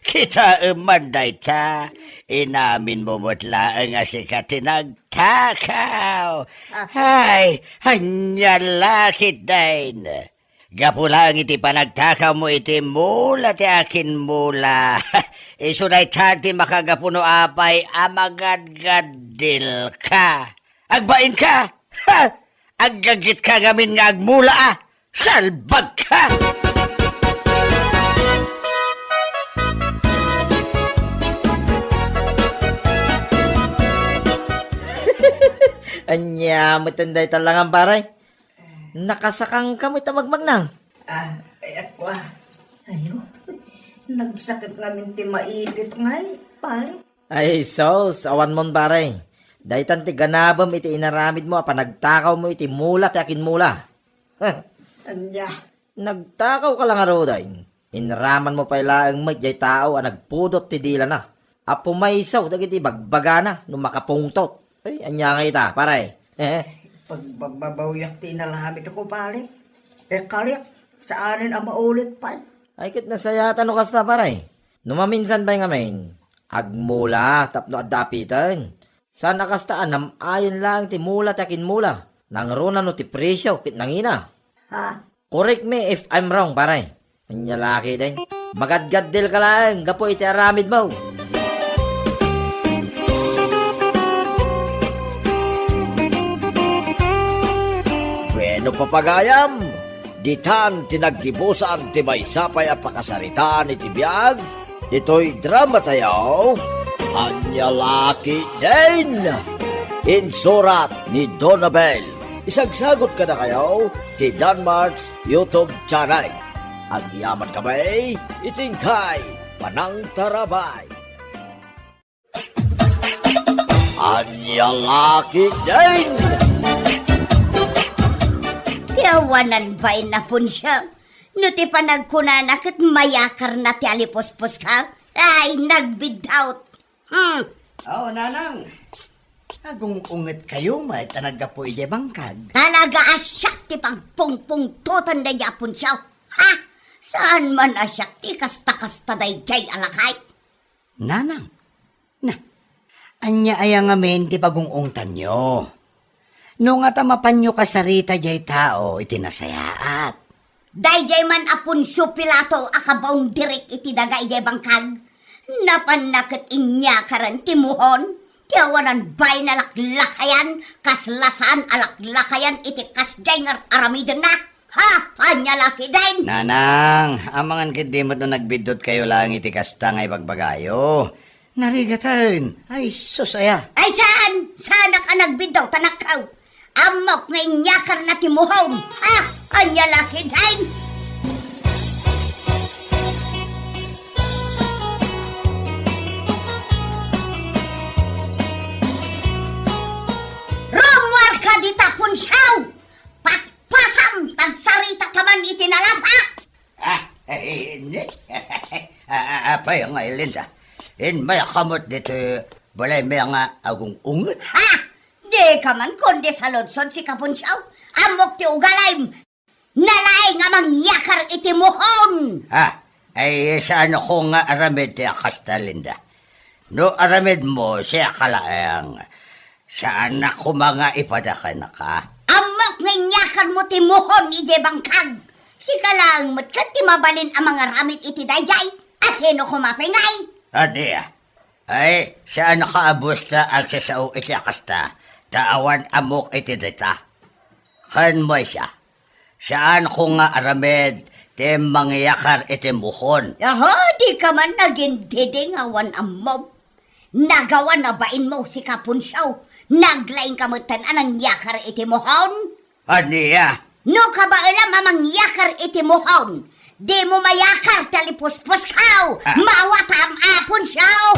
Kitaem man dayta. Inaminmo met laeng a sika ti nagtakaw. Ah. Ay, ania la ketdin? Gapu laeng iti panagtakawmo iti mula ti akinmula. Isu dayta ti makagapu no apay a magadgaddilka. Agbainka! Ha! Aggaggitka ngamin nga agmula, a! Salbagka! Ania met dayta langan, pare? Nakasakangka met a magmagna? Ah, ay, ako, ah. Ayo. Nagsakit ngamin ti maipit ngay, pare. Ay, sus, awanmon, pare. Daytan ti ganabem iti inaramidmo a panagtakawmo iti mula ti akinmula. Ania? Nagtakawka la ngaruden. Inramanmo pay laeng met jay tao a nagpudot ti dilana, a pumayso dagiti bagbagana no makapungtot. Ay, ania ngay ita, pare? Pagbababawyak ti inaramidko, pare. E, kaliek, saanen a maulit pay. Ay, ket nasayaat no kasta, pare. No maminsan pay ngamin, agmula tapno adda apiten. Saan a kasta a nam-ayen laeng ti mula ti akinmula. Nangruna no ti presio ket nangina. Ha? Correct me if I'm wrong, pare. Ania la ketdin? Magadgaddilka laeng gapu iti aramidmo. Bueno, papagayam, ditan ti naggibusan ti maysa pay a pakasaritaan iti biag. Ditoy dramatayo, Ania la ketdin? Insurat ni Donabel. Isagsagut kadakayo ti Danmart's YouTube channel. Agyamankami iti inkay panangtarabay. Ania la ketdin? Ti awanan bain a Poncio, no ti panagkunana ket mayakarna ti alipuspuska, ay, nagbiddaw. Hmm. Oh, nanang. Agung-ungetkayo met a naggapu idiay bangkag. Talaga a siak ti pagpungpungtotan daydiay a Poncio. Ha? Saan man a siak ti kasta-kasta daydiay a lakay? Nanang, na, ania aya ngamin ti pagung-ungtanyo? No ngata mapanyo kasarita diay tao iti nasayaat. Daydiay man a Poncio Pilato a kabaondirik iti daga idiay bangkag, napanna ket inyakaren ti muhon ti awanan bain a laklakayan, kasla saan a laklakayan iti kasdiay nga ar-aramidenna. Ha? Ania la ketdin? Nanang, amangan ketdi met no nagbiddutkayo laeng iti kasta nga ibagbagayo. Narigaten. Ay, sus, aya. Ay, saan? Saanak a nagbiddaw, ta nakkaw. Ammok nga inyakarna ti muhom. Ha? Ania la ketdin? Rummuarka dita, Poncio! Pay nga, Linda, inmayka met ditoy balaymi nga agung-unget. Ha? Dika man kundi saludsod, sika Punsiaw. Ammok ti ugalim. Nalaing a mangyakar iti muhon. Ha? Ay, saanko nga aramid ti a kasta, Linda. No aramidmo, siak laeng. Saanak koma nga ipada kenka. Ammok nga inyakarmo ti muhon idiay bangkag. Sika laeng met ket ti mabalin a mangaramid iti daydiay. A sino koma pay ngay? Ania? Ay, saanka a busta agsasao iti a kasta, ta awan ammok iti dayta. Ken maysa, saanko nga aramid ti mangyakar iti muhon. Aha, dika man nagindiding awan ammom. Nagawan a bainmo, sika Punsiaw. Naglaingka metten a nangyakar iti muhon. Ania? No kabaelam a mangyakar iti muhon, dimo mayakar ti alipuspuskaw. Ah. Maawatam a Punsiaw!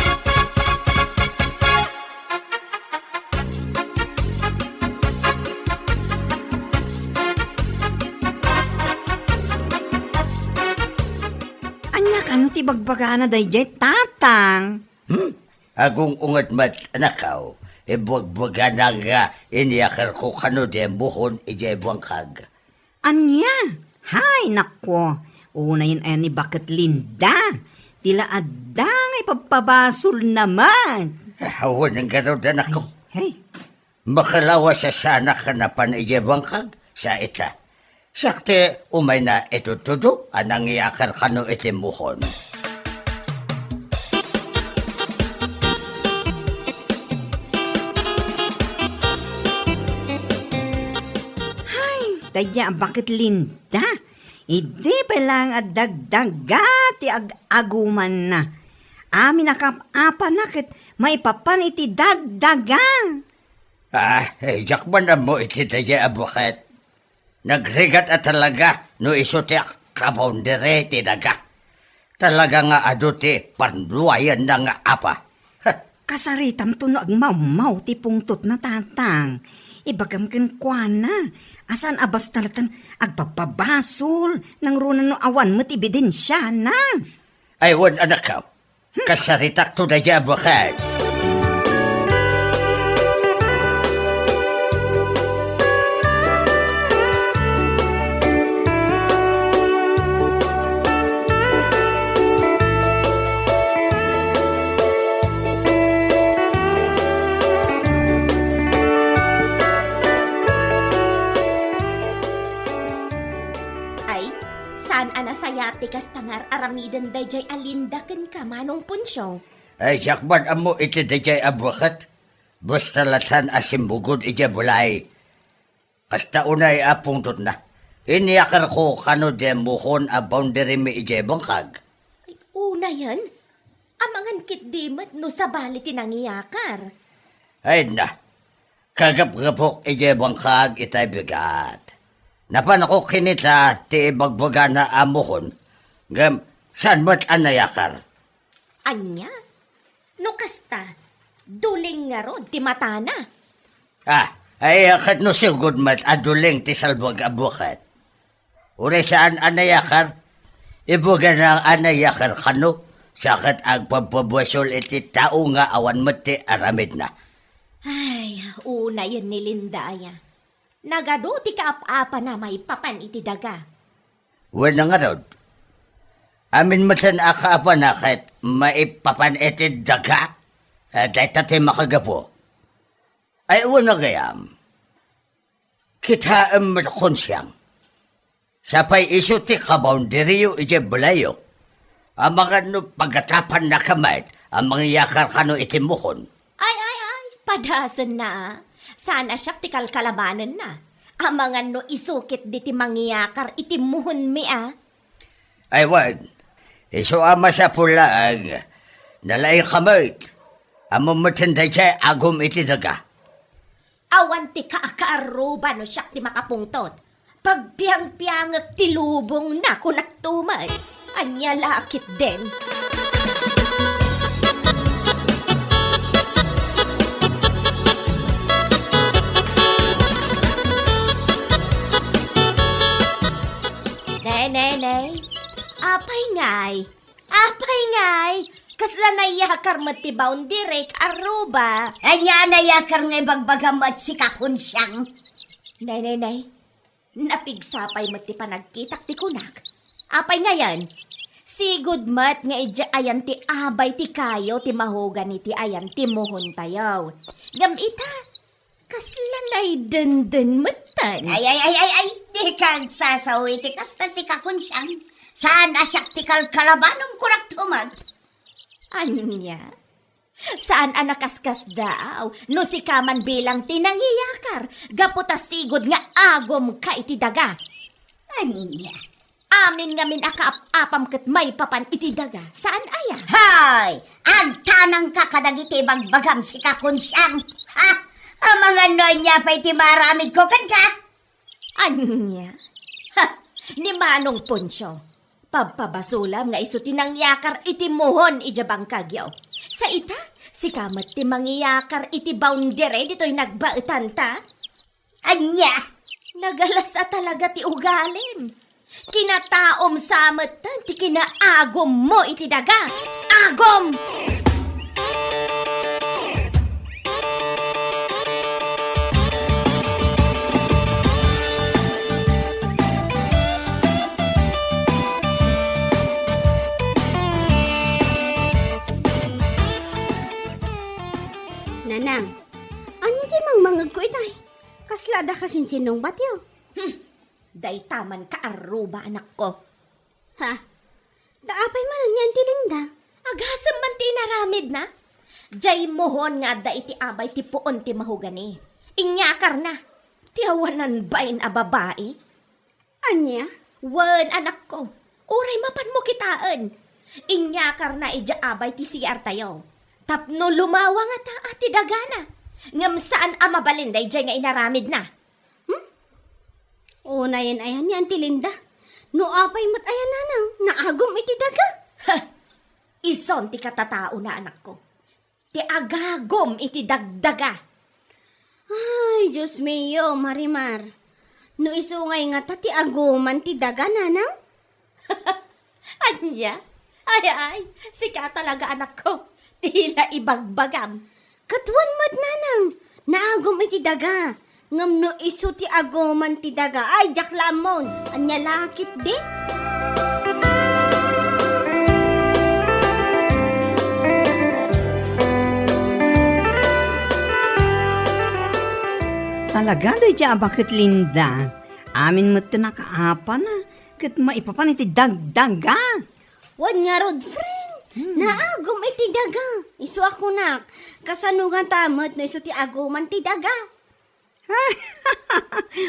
Ania kano ti bagbagana daydiay, Tatang? Hmm? Agung-unget met, anakko, ibuagbagana nga inyakarko kano diay muhon idiay bangkag. Ania? Hay, nakko, unayen aya ni Baket Linda. Ti la adda nga ipabpabasolna met. Ah, awan ngarud, anakko. Hey, hey. Makalawas a saanak a napan idiay bangkag, sa ita. Siak ti umayna itudtudo a nangyakar kano iti muhon. Hay, daydiay a Baket Linda. Idi pay laeng a dagdaga ti ag-agumanna. Amin a kaap-apana ket maipapan iti dagdaga. Ah, eh, diak man ammo iti daydiay a Baket. Nagrigat a talaga no isu ti ak-, kaboundary ti daga. Talaga nga adu ti parnuayanna nga apa. Heh. Kasaritamto no agmawmaw ti pungtotna, Tatang. Ibagam kenkuana a saan a basta latta agpabpabasol, nangruna no awan met ebidensiana. Ay, wen, anakko. Kasaritakto daydiay a Baket. Ay, saan a nasayaat ti kasta nga ar-aramiden daydiay a Linda kenka, Manong Poncio. Ay, diak man ammo iti daydiay a Baket. Basta latta a simmugod idiay balay. Kasta unay a pungtotna. Inyakarko kano diay muhon a boundarymi idiay bangkag. Ay, unayen? Amangan ketdi met no sabali ti nangiyakar. Ay na, kagapgapok idiay bangkag itay bigat. Napanko kinita ti ibagbagana a muhon, ngem saan met a nayakar. Ania? No kasta, duling ngarud ti matana. Ah, ay, ket no sigud met a duling ti salbag a Baket. Uray saan a nayakar, ibagana a nayakar kano, sa ket agpabpabasol iti tao nga awan met ti aramidna. Ay, unayen ni Linda aya. Nagadu ti kaap-apana maipapan iti daga. Wen ngarud, amin metten a kaapana ket maipapan iti daga, eh, dayta ti makagapu. Ay, wen gayam, kitaem met kon siang. Sapay isu ti kaboundaryyo idiay balayyo. Amangan no pagatapannaka met a mangyakar kano iti muhon. Ay, ay, ay, padasenna, a. Saan a siak ti kalkalabanenna. Amangan no isu ketdi ti mangyakar iti muhonmi, a. Ay, wen, isu a masapul laeng. Nalaingka met. Ammom metten daydiay agum iti daga. Awan ti kaakaarruba no siak ti makapungtot. Pagpiangpiangek ti lubongna, kunakto met. Ania la ketdin? Ne, ne, ne. Apay ngay? Apay ngay, kasla nayakar met ti boundary, Karuba? Ania a nayakar nga ibagbagam met, sika, Konsiang? Nay, nay, nay. Napigsa pay met ti panagkitak ti kunak. Apay ngayen? Sigud met nga idiay ayan ti abay ti kayo ti mahogani ti ayan ti muhontayo. Ngem ita, kasla naydenden metten. Ay, ay, ay, ay, ay, dika agsasaw iti kasta, sika, Konsiang. Saan a siak ti kalkalabanom, kunak tumag. Ania? Saan a nakaskasdaaw no sika man bilang ti nangiyakar, gapu ta sigud nga agumka iti daga. Ania? Amin ngamin a kaap-apam ket maipapan iti daga, saan aya? Hay! Agtanangka kadagiti ibagbagam, sika, Konsiang. Ha? Amangan no ania pay ti maaramidko kenka? Ania? Ha! Ni Manong Poncio, pabpabasolam nga isu ti nangyakar iti muhon idiay bangkagyo. Sa ita, sika met ti mangiyakar iti boundary ditoy nagbaetanta? Ania? Nagalas a talaga ti ugalim. Kinataom sa metten ti kinaagummo iti daga. Agum! Nanang, ania ti mangmangegko itay? Kasla adda kasinsinong batyo? Hmm, dayta man, Karuba, anakko. Ha? Ta apay manen nga intilinda? Agasem man ti inaramidna. Diay muhon nga adda iti abay ti puon ti mahogani. Inyakarna. Ti awanan bain a babai. Ania? Wen, anakko. Uray mapanmo kitaen. Inyakarna idiay abay ti C R tayo. Tapno lumawa ngata ti dagana. Ngem saan a mabalin daydiay nga inaramidna. Hmm? Unayen ayan ni Auntie Linda. No apay met ayan, nanang, naagum iti daga? Ha! Isun ti katataona, anakko. Ti agagum iti dagdaga. Ay, Dios mio, Marimar. No isu ngay ngata ti aguman ti daga, nanang? Ania? Ay, ay, sika talaga, anakko. Ti la ibagbagam. Ket wen met, nanang, naagum iti daga. Ngem no isu ti aguman ti daga, ay, diak la ammon. Ania la ketdi? Talaga daydiay a baket, Linda. Amin met ti nakaapana ket maipapan iti dagdaga. Wen ngarud, friend, hmm, naagum iti daga. Isu a kunak, kasano ngata met no isu ti aguman ti daga?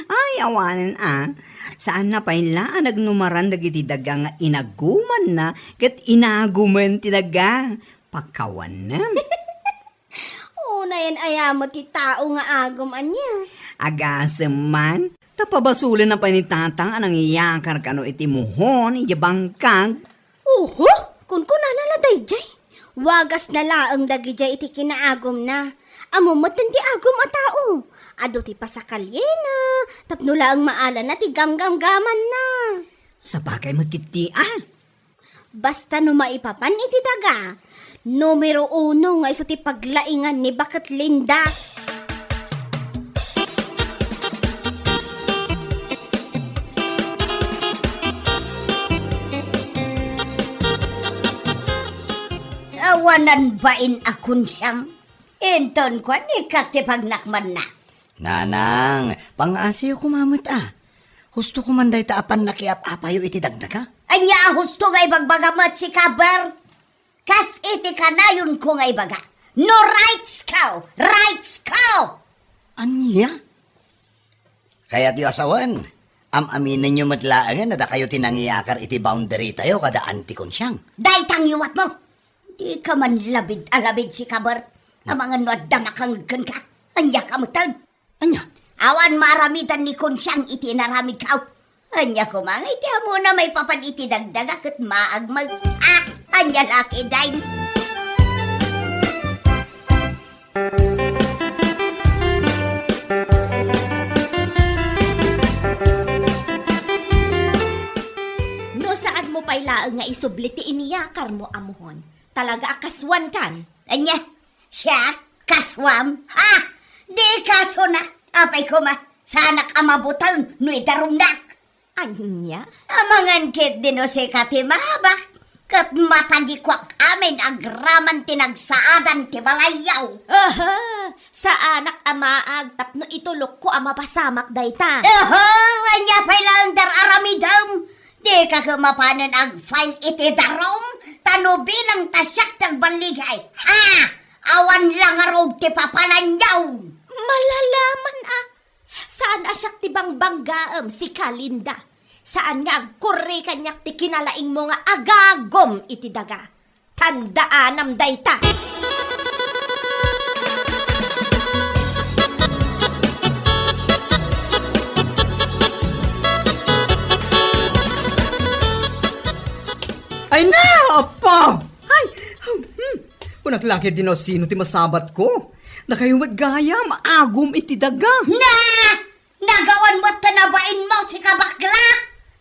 Ay, awanen a. Saanna pay la a nagnumaran dagiti daga nga inagumanna ket inagumen ti daga. Pakawanem. Unayen aya met ti tao nga agum ania? Agasem man, ta pabasolenna pay ni Tatang a nangiyakar kano iti muhon idiay bangkag. Oho, kunkunana la daydiay. Wagasna laeng dagidiay iti kinaagumna. Ammo metten ti agum a tao. Adu ti pasakalyena, tapno laeng maalana ti gamgamgamanna. Sabagay met ketdi a. Basta no maipapan iti daga, numero uno nga isu ti paglaingan ni Baket Linda. Awanan bain a Konsiang. Inton kuan, ikkat ti pagnakmanna. Nanang, pangaasiyo koma met a. Husto ko man dayta a pannakiap-apayo iti dagdaga. Ania a husto nga ibagbaga met, sika, Bert? Kas iti kanayonko nga ibaga, no rights ka, rights ka! Ania? Kayatyo a sawen, am-aminenyo met laengen a dakayo ti nangiyakar iti boundary tayo kada Auntie Konsiang. Dayta ngiwatmo. Dika man labid a labid, sika, Bert. Amangan no adda makangeg kenka. Ania ka metten? Ania? Awan maaramidan ni Konsiang iti inaramidko. Ania koma nga iti ammona maipapan iti dagdaga ket maagmeg. Ah, ania la ketdin? No saanmo pay Laeng nga isubli ti iniyakarmo a muhon. Talaga a kasuankan. Ania? Siak? Kasuam? Ha? Di kasunak. Apay koma, saanak a mabuteng no idarumnak. Ania? Amangan ketdin no sika ti maabak, ket matagikuak amin agraman ti nagsaadan ti balayyo. Aha! Saanak a maag tapno itulokko a mapasamak dayta. Aha! Ania pay laeng dar-aramidem? Dika ket mapanen ag-file iti darum, ta no bilang ta siak ti agballigay. Ha! Awan la ngarud ti papananyo. Malalaman a. Saan a siak ti bangbanggaem, sika, Linda. Saan nga agkurri kaniak ti kinalaingmo nga agagum iti daga. Tandaanam dayta. Ay na, Apo! Ay! Hmm. Kunak la ketdin no sino ti masabatko. Dakayo met gayam, agum iti daga. Na! Nagawan met ta nabainmo, sika, bakla!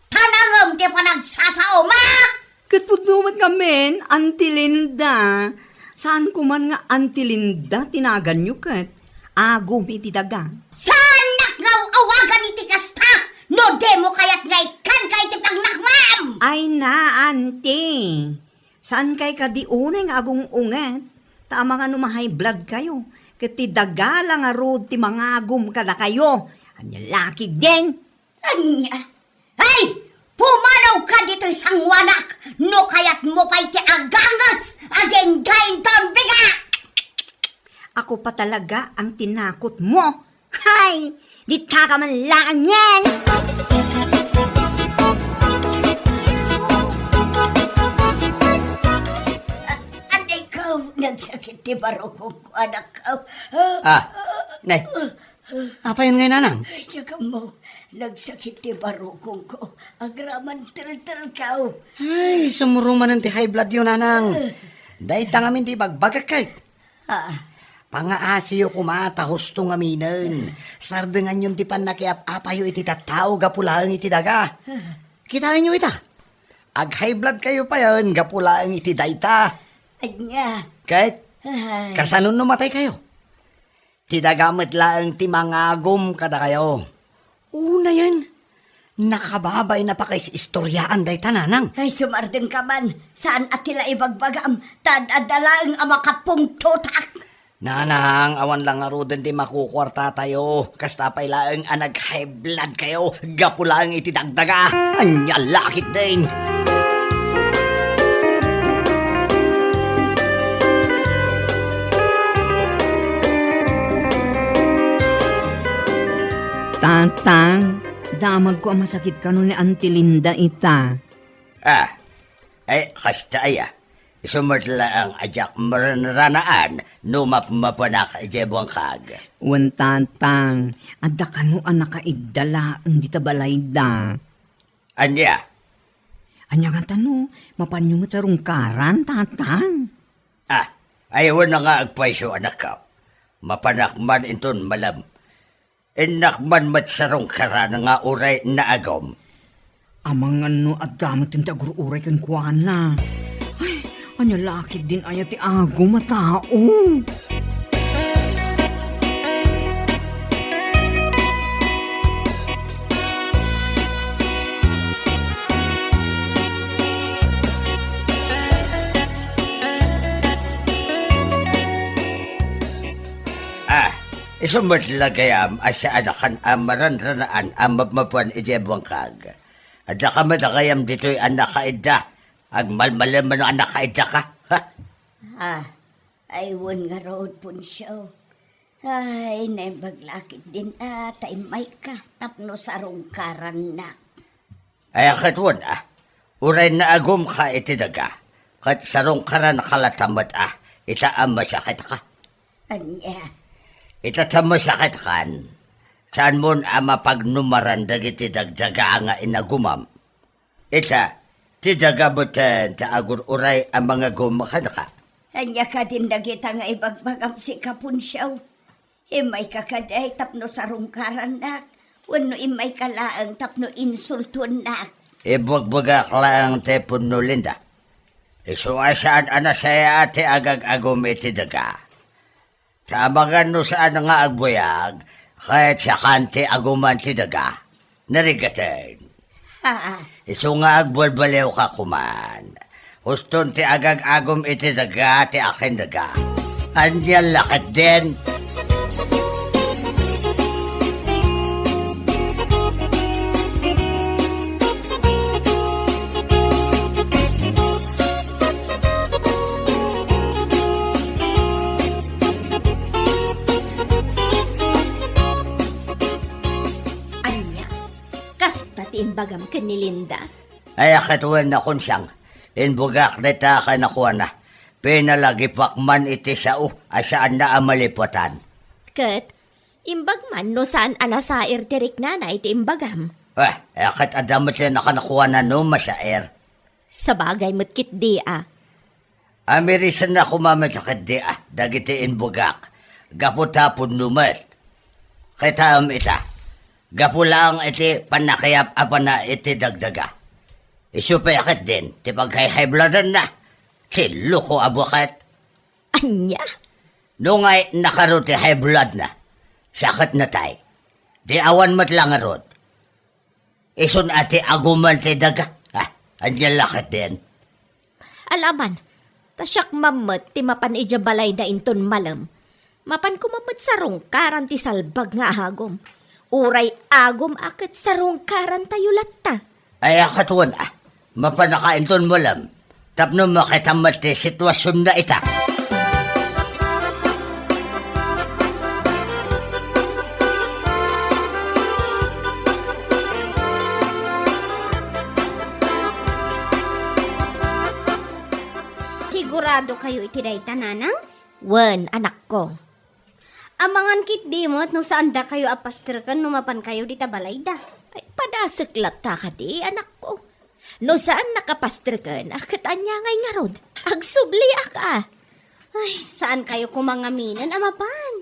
Tanangem ti panagsasaom, a! Ket pudno met ngamin, Auntie Linda. Saan koman nga Auntie Linda ti naganyo ket agum iti daga. Saannak nga aw-awagan iti kasta no dimo kayat nga ikkanka iti pangnakmam! Ay na, Auntie. Saankay kadi unay nga agung-unget, ta amangan no ma-high blood kayo, ket ti daga la ngarud ti mangagum kadakayo. Ania la ketdin? Ania? Ay! Pumanawka ditoy sanguanak no kayatmo pay ti aganges agingga inton biga! Ako pa talaga ang tinakot mo. Hay! Dita ka man laeng yen! A-, anay ko, nagsakit ti barukongko, anakko. Ah, nay. Apayon ngay, nanang? Ay, diak ammo, nagsakit ti barukongko. Agraman teltelko. Ay, sumurumanen ti high blood yo, nanang. Dayta ngamin ti ibagbagak ket. Ah. Pangaasiyo koma ta husto ngaminen. Sardenganyon ti pannakiap-apayo iti tattao gapu laeng iti daga. Kitaenyo ita. Ag-high blood kayo payen gapu laeng iti dayta. Ania? Ket, ay, kasano no matay kayo? Ti daga met laeng ti mangagum kadakayo. Unayen, nakababain a pakaisistoriaan dayta, nanang. Ay, sumardengka man. Saan a ti la ibagbagam, ta ad-adda laeng a makapungtotak. Nanang, awan la ngaruden ti makukuartatayo. Kasta pay laeng a nag-high blood kayo gapu laeng iti dagdaga. Ania la ketdin? Tatang, damagko a masakit kano ni Auntie Linda ita. Ah, ay, kasta aya. Isu met laeng a diak maranranaan no mapmapanak idiay buangkag. Wen, Tatang, adda kano a nakaidda laeng dita balayda. Ania? Ania ngata no mapanyo met sarungkaran, Tatang? Ah, ay, wen nga agpayso, anakko. Mapanak man inton malem. Innak man met sarungkaran nga uray naagum. Amangan no adda met ti agur-uray kenkuana. Ay, ania la ketdin aya ti agum a tao? Ah, isu met la gayam a saankan a maranranaan a mapmapan idiay buangkag. Adda ka met gayam ditoy a nakaidda. Agmalmaleman a nakaiddaka. Ha? Ah, ay wen ngarud, Poncio. Ay, naimbag la ketdin a ta immayka tapno sarungkarannak. Ay, a ket wen, ah. Uray naagumka iti daga, ket sarungkaranka latta met, ah, ita a masakitka. Ania? Ita ta masakitkan, saanmon a mapagnumaran dagiti dagdaga nga inagumam. Ita, ti daga met ti agur-uray a mangagum kenka. Ania kadin dagita nga ibagbagam sika, Poncio? Immayka kadi tapno sarungkarannak, wenno immayka laeng tapno insultuennak? Ibugbugak laeng ti pudno, Linda. Isu a saan a nasayaat ti agag-agum iti daga. Ta amangan no saan nga agbuyag, ket sakan ti aguman ti daga. Narigaten. Haa. Isu nga agbalbaliwka koman. Huston ti agag-agum iti daga ti akin daga. Ania la ketdin? Ania? Kasta ti imbagam ken ni Linda? Ay, a ket wen a, Konsiang. Imbugak dayta a kanakuana. Pinalagipak man iti sao a saanna a malipatan. Ket, imbag man no saan a nasair ti riknana iti imbagam. Eh, a ket adda met a kanakuana no masair. Sabagay met ketdi a. Amirisenna koma met ketdi a dagiti imbugak, gapu ta pudno met. Kitaem ita, gapu laeng iti pannakayap-apana iti dagdaga. Isu pay ketdin ti paghayhaybladanna. Ti loko a buket. Ania? No ngay nakaro ti high bloodna, sakit na tay. Di awan met la ngarud. Isun a ti aguman ti daga. Ah, ania la ketdin? Alaman, ta siak man met ti mapan idiay balayda inton malem. Mapan koma met sarungkaran ti salbag nga agum. Uray agum a ket sarungkarantayo latta. Ay, a ket wen a, mapanaka inton malem, tapno makitam met ti situasionna ita. Sigurado kayo iti dayta, Nanang? Wen, anakko. Amangan ketdi met no saan dakayo a pastreken no mapan kayo dita balayda. Ay, padasek latta kadi, anakko. No saan nakapastreken, a ket ania ngay ngarud? Agsubliak a. Ay, saan kayo koma ngaminen a mapan?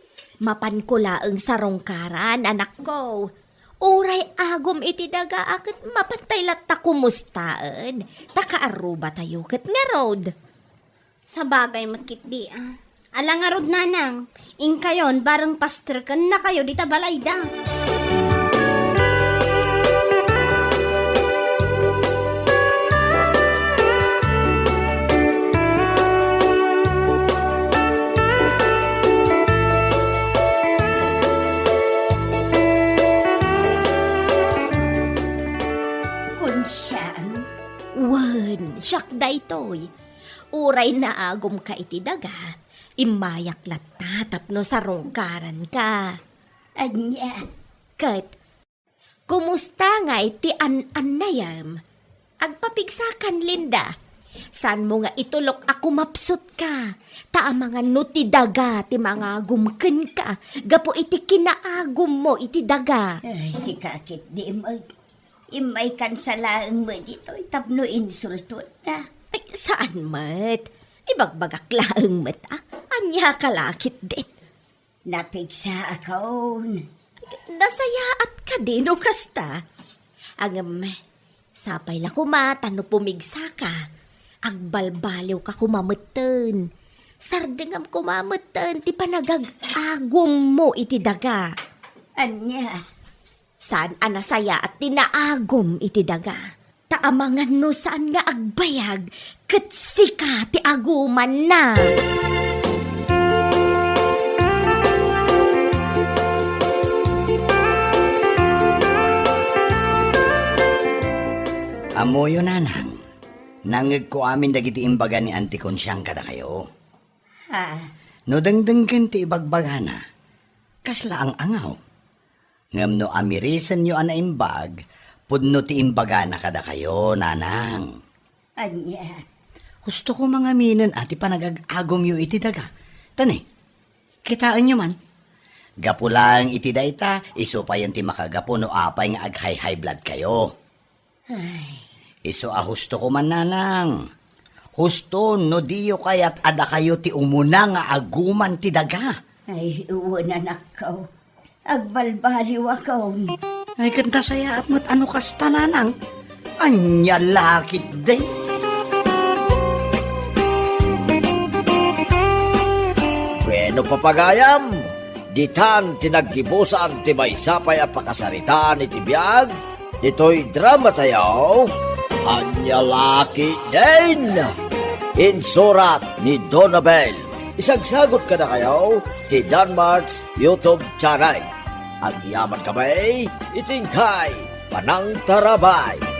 Mapan ko laeng sarungkaran, anakko. Uray agum iti daga a ket mapantay latta kumustaen, ta kaarrubatayo ket ngarud. Sabagay met ketdi a. Ala ngarud, Nanang, inkayon bareng pastrekennakayo dita balayda. Konsiang? Wen, siak daytoy. Uray naagumka iti daga, immayak latta tapno sarungkaranka. Ania? Ket, kumusta ngay ti an-annayam? Agpapigsakan, Linda. Saanmo nga itulok a kumapsutka, ta amangan no ti daga ti mangagum kenka gapu iti kinaagummo iti daga. Ay, sika ketdi met. Immaykan sa laeng met ditoy tapno insultoennak. Ay, saan met? Ibagbagak laeng met a. Ania ka la ketdin? Napigsaakon. Nasayaat kadi no kasta? Ngem, sapay la koma ta no pumigsaka, agbalbaliwka koma metten. Sardengam koma metten ti panagag-agummo iti daga. Ania? Saan a nasayaat ti naagum iti daga. Ta amangan no saan nga agbayag, ket sika ti agumanna. Ammoyo, Nanang, nangngegko amin dagiti imbaga ni Auntie Konsiang kadakayo. Ha? No dengdenggen ti ibagbagana, kasla ang-angaw. Ngem no amirisenyo a naimbag, pudno ti imbagana kadakayo, Nanang. Ania? Husto koma ngaminen a ti panagag-agumyo iti daga. Ta ne, kitaenyo man. Gapu laeng iti dayta, isu payen ti makagapu no apay nga ag-high-high blood kayo. Ay. Isu a husto koma, Nanang. Husto no diyo kayat a dakayo ti umuna nga aguman ti daga. Ay, wen, anakko. Agbalbaliwakon. Ay, ket nasayaat met a no kasta, Nanang. Ania la ketdi? Bueno, papagayam, ditan ti naggibusan ti maysa pay a pakasaritaan iti biag ditoy dramatayo, Ania la ketdin! Insurat ni Donabel. Isagsagut kadakayo ti Danmart's YouTube channel. Agyamankami iti inkay panangtarabay.